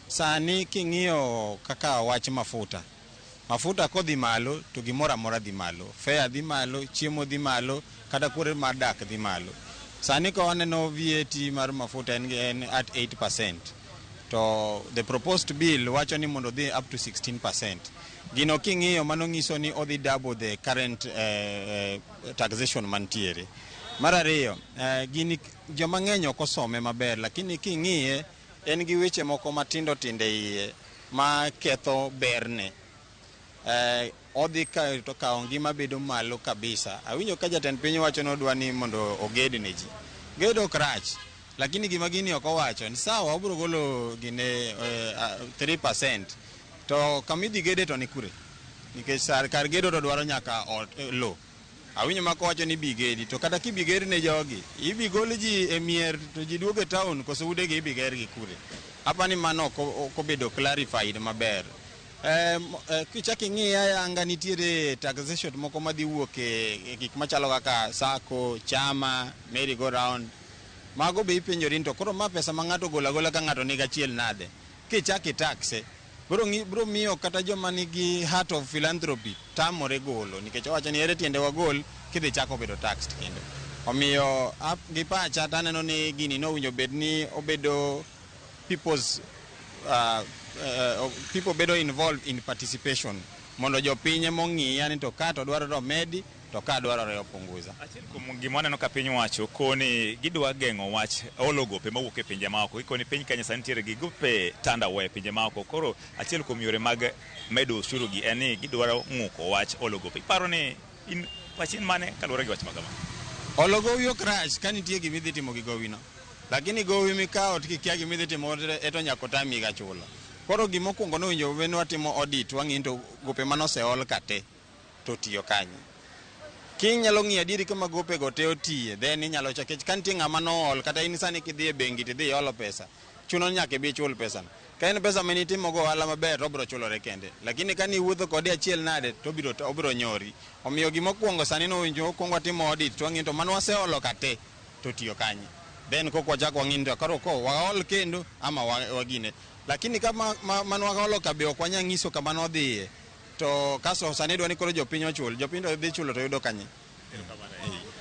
Sani king'iyo kaka wach mafuta, mafuta kodhi malo to gimoro amora dhi malo. Fare dhi malo, chiemo dhi malo, kata kuonde mar dak dhi malo. Sani ka waneno VAT mar mafuta en at 8%. To the proposed bill wacho ni mondo odhi up to 16%. Gino king'iyo mano nyiso ni odhi double the current taxation mantiere. Mar ariyo, gini joma ng'eny ok osome maber, lakini king'iye en gi weche moko matindo tindo e iye ma ketho berne. Odhi to kawo ngima bedo malo kabisa. Awinjo ka jatend piny wacho ni odwa ni mondo oged ne ji. Gedo ok rach, lakini gima gini ok owacho ni sawa obiro golo gine 3% to kama idhi gede to ni kure? Nikech kar gedo to dwaro nyaka lo. Awinjo ma kowacho ni bi gedi, to kata kibi ged ne jogi, ibi gol ji e mier to ji duogo e town koso utegi ibi ger gi kure? Apani mano ok obedo clarified maber. Kichak ing'iye ayanga nitiere taxation moko madhi wuok e gik machalo kaka sacco, chama, merry go round. Mago be ipenjori ni to koro ma pesa ma ng'ato ogolo agola ka ng'ato nigi achiel nade? Kichak itaxe, bro miyo kata joma nigi heart of philanthropy tamore golo nikech owacho ni ere tiende wagol kidhi chako bedo taxed kendo. Omiyo gi pacha taneno ni gini nowinjo bed ni obedo people's people bedo involved in participation mondo jopiny ema ong'i yani to ka to dwarore omedi to ka dwarore opunguza. Achiel kuom gima waneno ka piny owacho koni gidwa geng'o wach olo gope mawuok e pinje maoko. Gikoni piny Kenya sani nitiere gi gope tandawa e pinje maoko. Koro achiel kuom yore mag medo ushuru gi en ni gidwaro ng'uko wach olo gope. Iparo ni in pachi en mane kaluwore gi wach ma kama? Olo gowi ok rach ka nitie gima idhi timo gi gowi no. Lakini gowi mikawo to kikia gima idhi timo eto nyaka otami ga chulo. Koro gimokwongo nowinjo bed ni watimo audit wang'i to gope manoseol ka te to tiyo kanye. Kinyalo ng'iyo adieri kama gope go te otiye, then inyalo chako ka nitie ng'ama nool kata in sani kidhi e bengi tidhi iolo pesa, chuno ni nyaka ibi ichul pesano. Ka en pesa mane itimo go ohala maber to obiro chulore kende. Lakini ka niwuotho kode achiel nade to obiro nyori. Omiyo gimokwongo sani nowinjo wakwong watimo audit to wang'iyo to mane waseolo ka te to tiyo kanye. Then kok wachak wang'i to koro ko waol kendo ama wagine. Lakini ka mane waolo ka be ok wanyal nyiso kama nodhiye. To kaso sani idwa ni koro jopiny ochul, jopiny to dhi chulo to yudo kanye?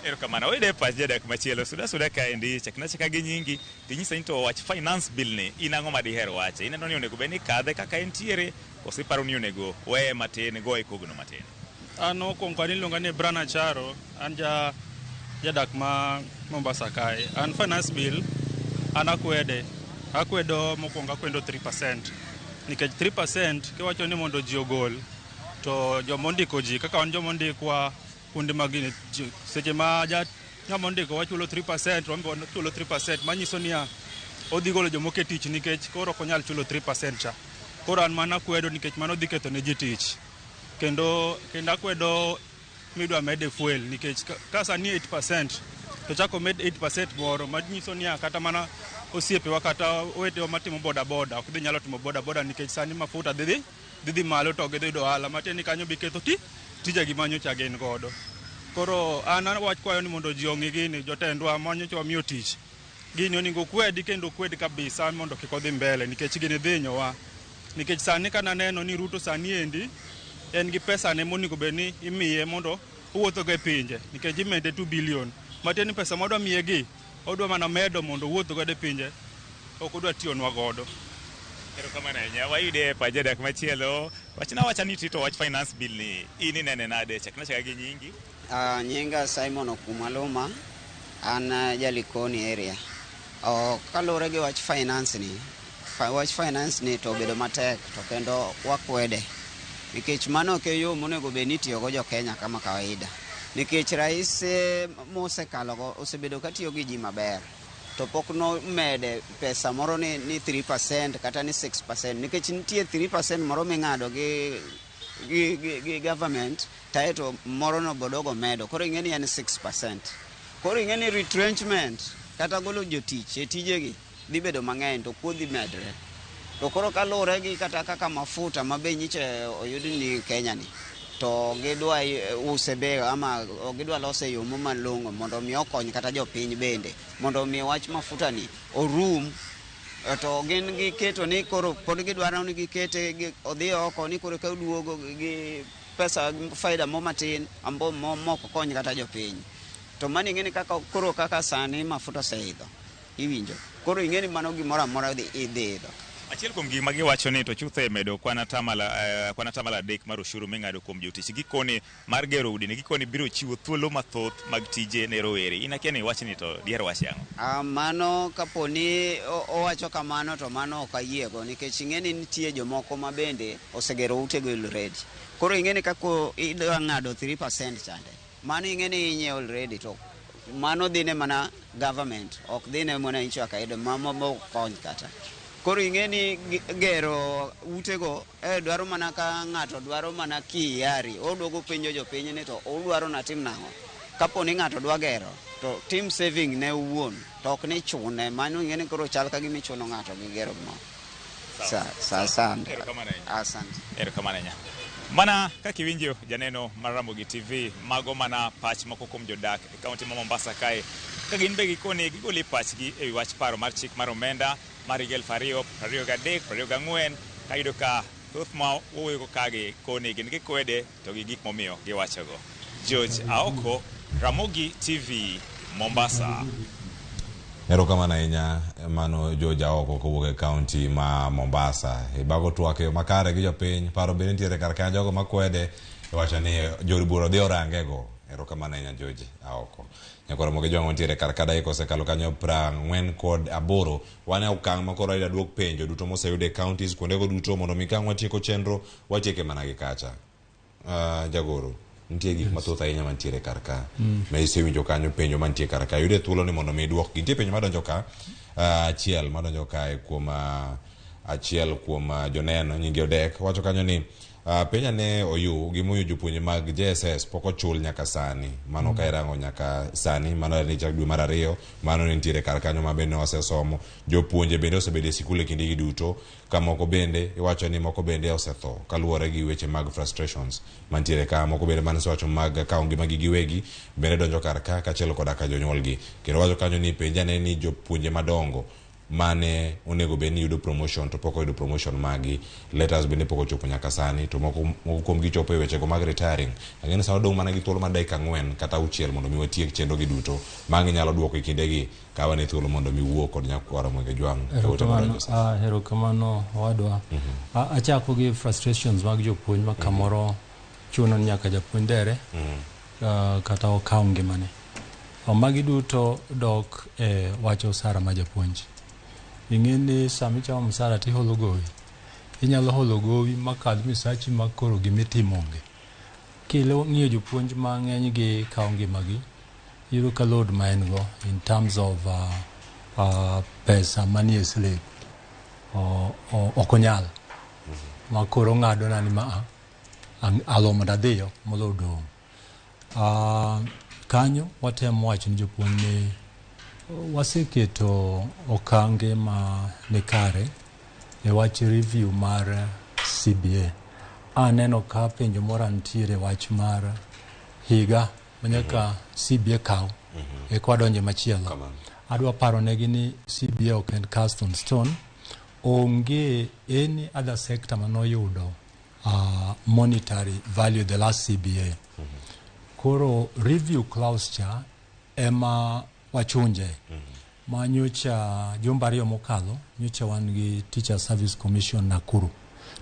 Erokamano. Wayude pach jadak machielo. Suda suda kaendi, chakna chaka gi nyingi, tinyisa ni to wach finance bill ni, in ang'o ma diher wache? Ineno ni onego bed ni kadhe kaka entiere, koso iparo ni onego weye matin, goye kogno matin? An mokwongo an iluonga ni Brian Acharo, an jadak ma Mombasa kae. An finance bill, an akwede. Akwedo mokwongo akwedo 3%. Nikech 3% kiwacho ni mondo ji ogol, to joma ondiko ji, kaka wan joma ondikwa kuonde mag gini, seche ma ng'ama ondiko wachulo 3%, wan be wachulo 3%, manyiso niya, odhi golo jomoko e tich nikech koro ok onyal chulo 3% cha. Koro an mana akwedo nikech mano dhi ketho ne ji tich. Kendo akwedo midwa mede fuel nikech ka sani 8% to chako med 8% moro manyiso niya kata mana osiepewa kata owetewa matimo boda boda ok dhi nyalo timo boda boda nikech sani mafuta dhi malo to gidhi yudo ohala matiende ni kanyo bi ketho tijegi manyocha gin godo. Koro an wach kwayo ni mondo ji ong'i gini, jotendwa manyocha wamiyo tich. Gini onego kwedi kendo kwed kabisa mondo kik odhi mbele nikech gini dhi hinyowa. Nikech sani kana neno ni Ruto sani endi en gi pesa ne monego bed ni imiye mondo owuothogo e pinje nikech imede 2 billion. Matiende ni pesa modwa miye gi odwa mana medo mondo owuoth godo e pinje, ok odwa tiyonwa godo. Erokamano ahinya. Wayude pach jadak machielo. Wachna wacha ni to wach finance bill ni in inene nade? Chakna chaka gi nyingi. Nyinga Simon Okumaluma, an Jalikoni area. Kaluwore gi wach finance ni, Wach finance ni to obedo matek to kendo wakwede nikech mano ok e yo monego bed ni itiyogo jo Kenya kama kawaida nikech rais mosekalogo osebedo ka tiyo gi ji maber to pok nomede pesa moro ni 3% kata ni 6% nikech nitie 3% moro ming'ado gi government taeto moro no bodogo medo koro ing'e ni en 6%. Koro ing'e ni retrenchment kata golo jotich e tijegi dhi bedo mang'eny to kuo dhi medre. To koro kaluwore gi kata kaka mafuta ma be nyicha oyud ni Kenya ni to gidwa use be ama gidwa lose e yo mo malong'o mondo mi okony kata jopiny bende mondo mi wach mafuta ni orum. To gin giketo ni koro pod gidwaro ni gikete odhi oko ni koro ka oduogo gi pesa faida mo matin ambo mok kony kata jopiny. To mano ing'e ni kaka koro kaka sani mafuta oseidho iwinjo koro ing'e ni mano gimoro amora dhi idho. Achiel kuom gik ma giwacho ni to chutho e medo kwan atamalo 3 mar ushuru ming'ado kuom jotich gikoni mar gero udi ni gikoni biro chiwo thuolo mathoth mag tije ne rowere. In akia ni wachni to diher wache ang'o? Mano kapo ni owacho kamano to mano ok ayiego nikech ing'e ni nitie jomoko ma bende osegero utego already. Koro ing'e ni kako idwa ng'ado 3% chande mano ing'e ni inyiewo already to mano dhine mana government ok dhine mwananchi wa kawaida ma kony kata. Koro ing'e ni gero utego dwaro mana ka ng'ato dwaro mana kiyari oduogo penjo jopiny ni to udwaro natim nang'o. Kapo ni ng'ato dwa gero to tim saving ne owuon to ok ni chune mano ing'e ni koro chal ka gima ichuno ng'ato gi gero gimoro. Asante. Erokamano ahinya. Mana kaka iwinjo janeno mar Ramogi TV, mago mana pach moko kuom jodak e kaunti ma Mombasa kae ka gin be gikoni gigolo pachgi ewi wach paro mar chik mar omenda mar higa 2023 24 kayudo ka thoth ma wawuoyogo kagi koni gin gikwede to gi gik momiyo giwachogo. George Aoko, Ramogi TV, Mombasa. Erokamano ahinya mano George Aoko kowuok e kaunti ma Mombasa. Ibago twak e yo makare gi jopiny, paro bende nitiere kar kanyo jogo makwede iwacho ni jood bura dhi orangego. Erokamano ahinya George Aoko. Nyaka Ramogi Jwang' nitiere kar ka dakika osekalo kanyo 48. Wan e okang' ma koro duok penjo duto moseyud e counties kuondego duto mondo mi kang' watieko chenro watieke mana gi kacha. Jagoro, nitie gik mathoth ahinya mantiere kar ka. Ma isewinjo kanyo penjo mantie kar ka. Yude thuolo ni mondo mi iduokgi. Nitie penjo madonjo ka, achiel madonjo kae kuom achiel kuom joneno nyinge Odek wacho kanyo ni penja ne oyu gimomiyo jopuonje mag JSS pok ochul nyaka sani. Mano ka irango nyaka sani, mano en chak dwe mar 2, mano ne nitiere kar kanyo ma bende wasesomo. Jopuonje bende osebedo e sikul e kindegi duto, ka moko bende iwacho ni moko bende osetho kaluwore gi weche mag frustrations mantiere ka, moko bende mane osewacho mag kawo ngimagi giwegi bende donjo kar ka kaachiel koda ka jonyuolgi. Kendo wacho kanyo ni penja ne ni jopuonje madongo mane onego bed ni yudo promotion to pok oyudo promotion magi, letters bende pok ochopo nyaka sani, to moko kuom gi chopo e wechego mag retiring. Ang'e ni sani odong' mana gi thuolo mar dakika 4 kata 6 mondo mi watiek chenro gi duto. Magi nyalo duoko e kindegi ka wan e thuolo mondo mi wuo kod nyakwar Ramogi Jwang' e ote madonjo sasa. Erokamano owadwa. Achako gi frustrations mag jopuonj ma kamoro chuno ni nyaka japuonj dere kata okaw ngimane. Magi duto dok e wach osara ma japuonj. Ing'e ni sama ichamo msara tiholo gowi. Inyalo holo gowi makadh misachi ma koro gimitimo onge. King'iyo jopuonj mang'eny gi kawo ngimagi, iyudo ka load ma en go in terms of pesa manie slip ok onyal. Ma koro ong'ado na ni ma alo mondo adhiyo molo odong'. Kanyo watemo wacho ni jopuonj ni waseketo okange ma nikare e wach review mar CBA. Aneno ka penjo moro nitiere wach mar higa manyaka CBA kaw eka wadonje machielo. Adwa paro negi ni CBA ok en cast on stone. Onge any other sector manoyudo monetary value the last CBA. Koro review clause cha ema wachunje. Ma nyocha jumbe 2 mokalo, nyocha wan gi Teacher Service Commission Nakuru.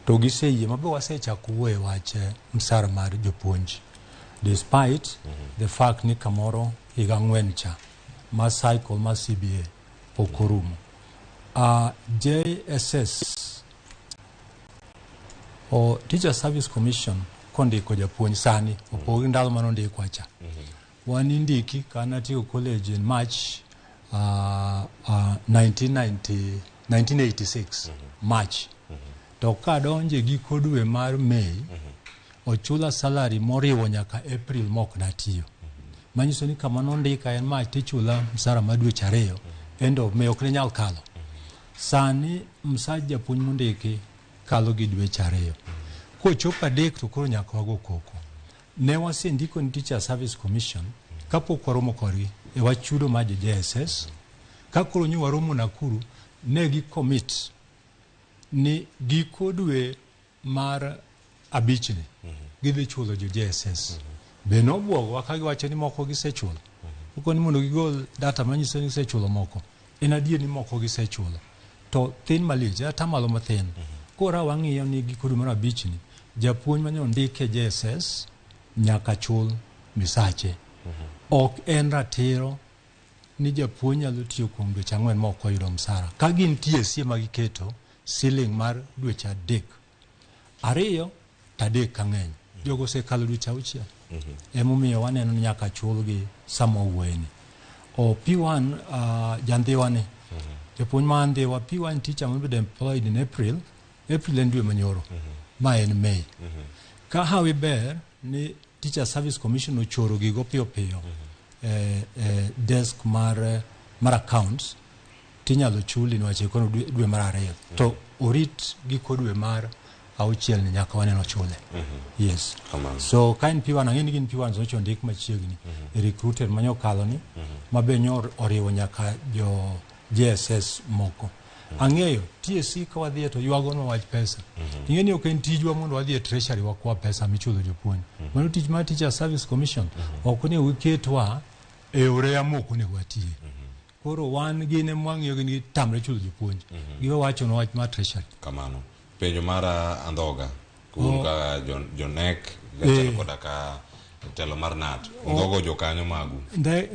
To giseyie mabe wasechako wuoyo e wach msara mar jopuonj. Despite the fact ni kamoro higa 4 cha ma cycle ma CBA pok orumo. JSS o Teacher Service Commission kondiko japuonj sani opogi ndalo mane ondikwa cha. Wan indiki ka natieko college in March 1990, 1986 March. To kadonje giko dwe mar May, ochula salary moriwo nyaka April mok natiyo. Manyiso ni kama nondika en March tichula msara mar dweche 2, end of May ok ne nyal kalo. Sani msach japuonj mondiki kalo gi dweche 2. Kochopo 3 to koro nyaka wago koko. Ne wasendiko ni Teacher Service Commission kapok waromo kodgi e wach chudo mar jo JSS. Ka koro nyo waromo Nakuru, ne gi commit ni giko dwe mar abichni gidhi chulo jo JSS. Be nobwogowa ka giwacho ni moko gisechulo. Okoni mondo gigol data manyiso ni gisechulo moko. En adier ni moko gisechulo. To thin malich, atamalo mathin. Koro wang'iyo ni giko dwe mar abichni, japuonj mane ondik e JSS nyaka chul misache. Ok en ratiro ni japuonj nyalo tiyo kuom dweche 4 ma ok oyudo msara. Ka gin TSC ema giketo ceiling mar dweche 3. 2 to 3 ka ng'eny. Jogo osekalo dweche 6. Emomiyo waneno ni nyaka chulgi sama wawuoyeni. O P1 jandhiwa ni. Japuonj ma Ndhiwa P1 teacher mobedo employed in April. April en dwe manyoro. Ma en May. Ka hawi ber ni Teacher Service Commission ochoro gigo piyo piyo desk mar accounts tinyalo chuli niwach kono dwe mar 2 to orit giko dwe mar 6 ni nyaka waneno chule. Yes. So ka en P1 ang'e ni gin P1 so ondik machiegni e recruited manyo kalo ni ma be nyor oriwo nyaka jo JSS moko. Ang'eyo TSC ka wadhi to ywago nwa wach pesa. Ing'e ni ok en tijwa mondo wadhi e treasury wakwa pesa michulo jopuonj. Mano tich mar Teacher Service Commission ok onego giketwa e yore moko onego watiye. Koro wan gin ema wang'iyo gin gitamre chulo jopuonj. Giwe wachonwa wach mar treasury. Kamano. Penjo mar andhoga. Un ka jonek kaachiel koda ka telo mar NAT. Undhogo jokanyo magu.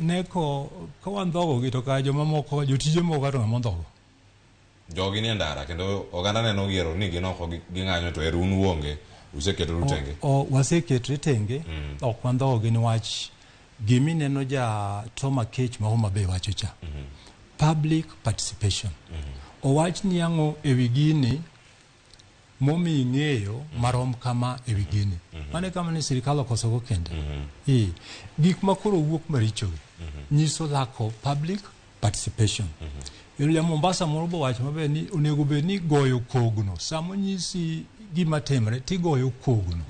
Neko ka wandhogo gi to ka jomamoko jotije moko to ng'ama ondhogo. Jogi nie ndara kendo oganda neno giero ni gin oko ging'anyo to ero un uonge useketoru tenge. Waseketre tenge ok wandhogo gi niwach gimineno ja Tom Akech ma Homa Bay wacho cha. Public participation. Owach ni ang'o ewi gini momiyi ng'eyo marom kama ewi gini. Mano e kama ni sirikal okosogo kende. Gik ma koro wuok marichogi nyiso lack of public participation. Ero ja Mombasa moro bowacho maber ni onego bed ni goyo kogno. Sama onyisi gima timre tigoyo kogno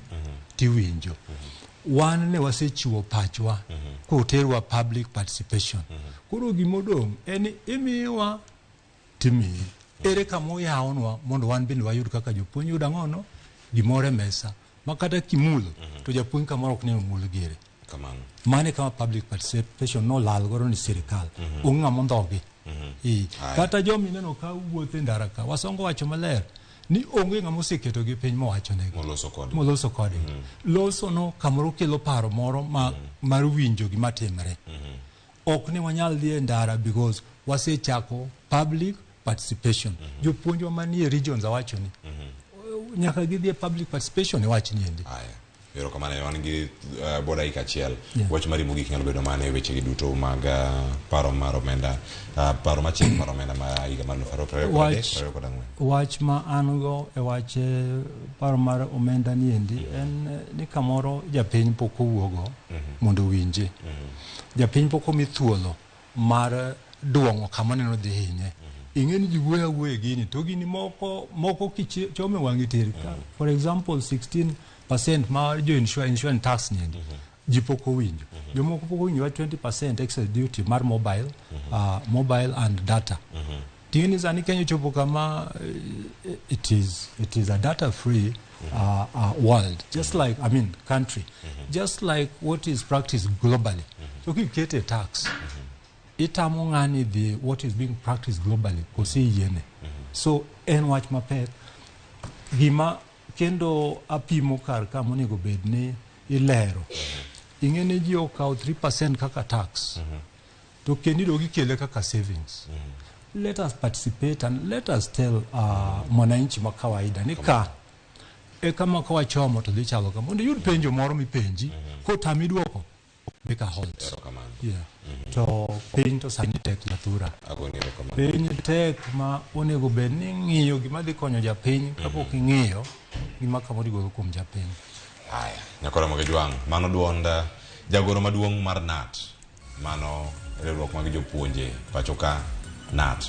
tiwinjo. Wan ne wasechiwo pachwa koterwa public participation. Koro gimodong' en ni imiyowa timiyi. Ere kama oyawnwa mondo wan bende wayud kaka jopuonj yudo ang'ono gimoro e mesa ma kata kimulo to japuonj kamoro ok ne omul gire. Kamano. Mano e kama public participation nolal godo ni sirikal. Onge ng'ama ondhogi. Kata joma ineno ka wuotho e ndara ka, Wasongo wacho maler ni onge ng'ama oseketo gi piny mowachonegi. Moloso kodgi. Moloso kodgi. Loso no kamoro kelo paro moro ma, mar winjo gima timre. Ok ni wanyal dhi e ndara because wasechako public participation. Jopuonjwa manie regions awacho ni nyaka gidhi e public participation e wach ni endi. Erokamano, wan gi bo dakika achiel. Wach mari mogik nyalo bedo mane e wechegi duto mag paro mar omenda, paro machiek mar omenda ma higa mar 2023 24? Wach ma an go e wach paro mar omenda ni endi en ni kamoro japiny pok owuogo mondo owinje. Japiny pok omi thuolo mar duong'o kama oneno dhi hinye. Ing'e ni ji wuoyo awuoya e gini to gini moko moko kichome wang'i tir. For example 16% mar jo insurance tax ni endi ji pok owinjo. Jomoko pok owinjo wach 20% excise duty mar mobile, mobile and data. Ting'e ni sani Kenya ochopo kama it is a data free world, just like, I mean, country, just like what is practiced globally. So kikete tax itamo ng'ani dhi what is being practiced globally kose yiene. So en wach mapek. Gima kendo apimo kar ka monego bed ni ilero. Ing'e ni ji okawo 3% kaka tax. To kendo idog ikele kaka savings. Let us participate and let us tell mwananchi ma kawaida ni ka e kama ka wachomo to dhi chalo kama mondo iyud penjo moro mipenji kotami duoko make a halt. Erokamano. Yeah. To piny to sani tek jathura. Agoni erokamano. Piny tek ma onego bed ni ing'iyo gima dhi konyo japiny kapok ing'iyo gima kamoro igolo kuom japiny. Haya, nyakora Mogejwang', mano duond jagoro maduong' mar KNUT, mano riwruok mag jopuonje pacho ka KNUT.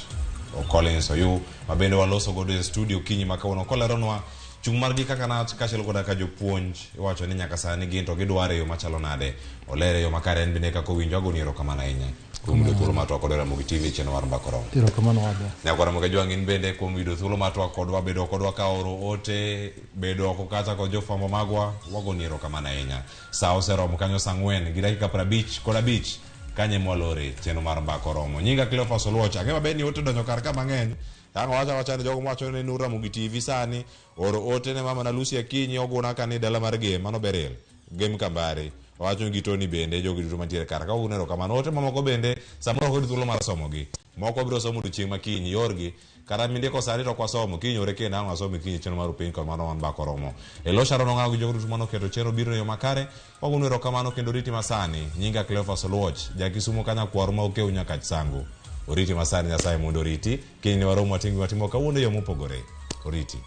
Collins Oyu, ma bende waloso godo e studio kinyi ma kawuono koleronwa chung' margi kaka KNUT kaachiel koda ka jopuonj iwacho ni nyaka sani gin to gidwaro e yo machalo nade. Olere e yo makare en bende kaka owinjo agoni erokamano ahinya kuom yudo thuolo mar twak kodwa e Ramogi TV e chenro mar Mbaka Oromo. Erokamano waber. Nyakwara Mogejwang' in bende kuom yudo thuolo mar twak kodwa, bedo kodwa ka oro ote, bedo oko kacha kod jofwambo magwa, wagoni erokamano ahinya. Sa oseromo kanyo saa 4 gi dakika 55 kanye mwalore chenro mar Mbaka Oromo. Nyinga Cleophas Oluoch, ang'e maber ni ote donjo kar ka mang'eny. Ang' wacha wacha ni jogo mwacho ni nur Ramogi TV sani oro ote ne mama na Lucy Akinyi oguna ka ni dala mar Gem, mano Beryl. Gem Kambari. Owacho gi Tony bende jogo duto mantiere kar ka wagoni erokamano. Ote mamoko bende samoro ok oyud thuolo mar somogi. Moko wabiro somo odiochieng' ma kiny, iorgi. Kata mindiko sani to ok wasomo, kiny ore kendo ang' wasom kiny chenro mar upiny kod mano wan mbaka oromo. Elo Sharon Ong'awo gi jogo duto manoketo chenro biro e yo makare. Wagonu erokamano kendo oriti masani. Nyinga Cleophas Oluoch, ja Kisumo ka nyakwar ma okew nyaka Sango. Oriti masani Nyasaye mondo oriti. Kiny ne warom watim gima watimo kawuono e yo mopogore. Oriti.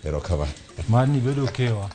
Erokamano. Mani bedo kewa.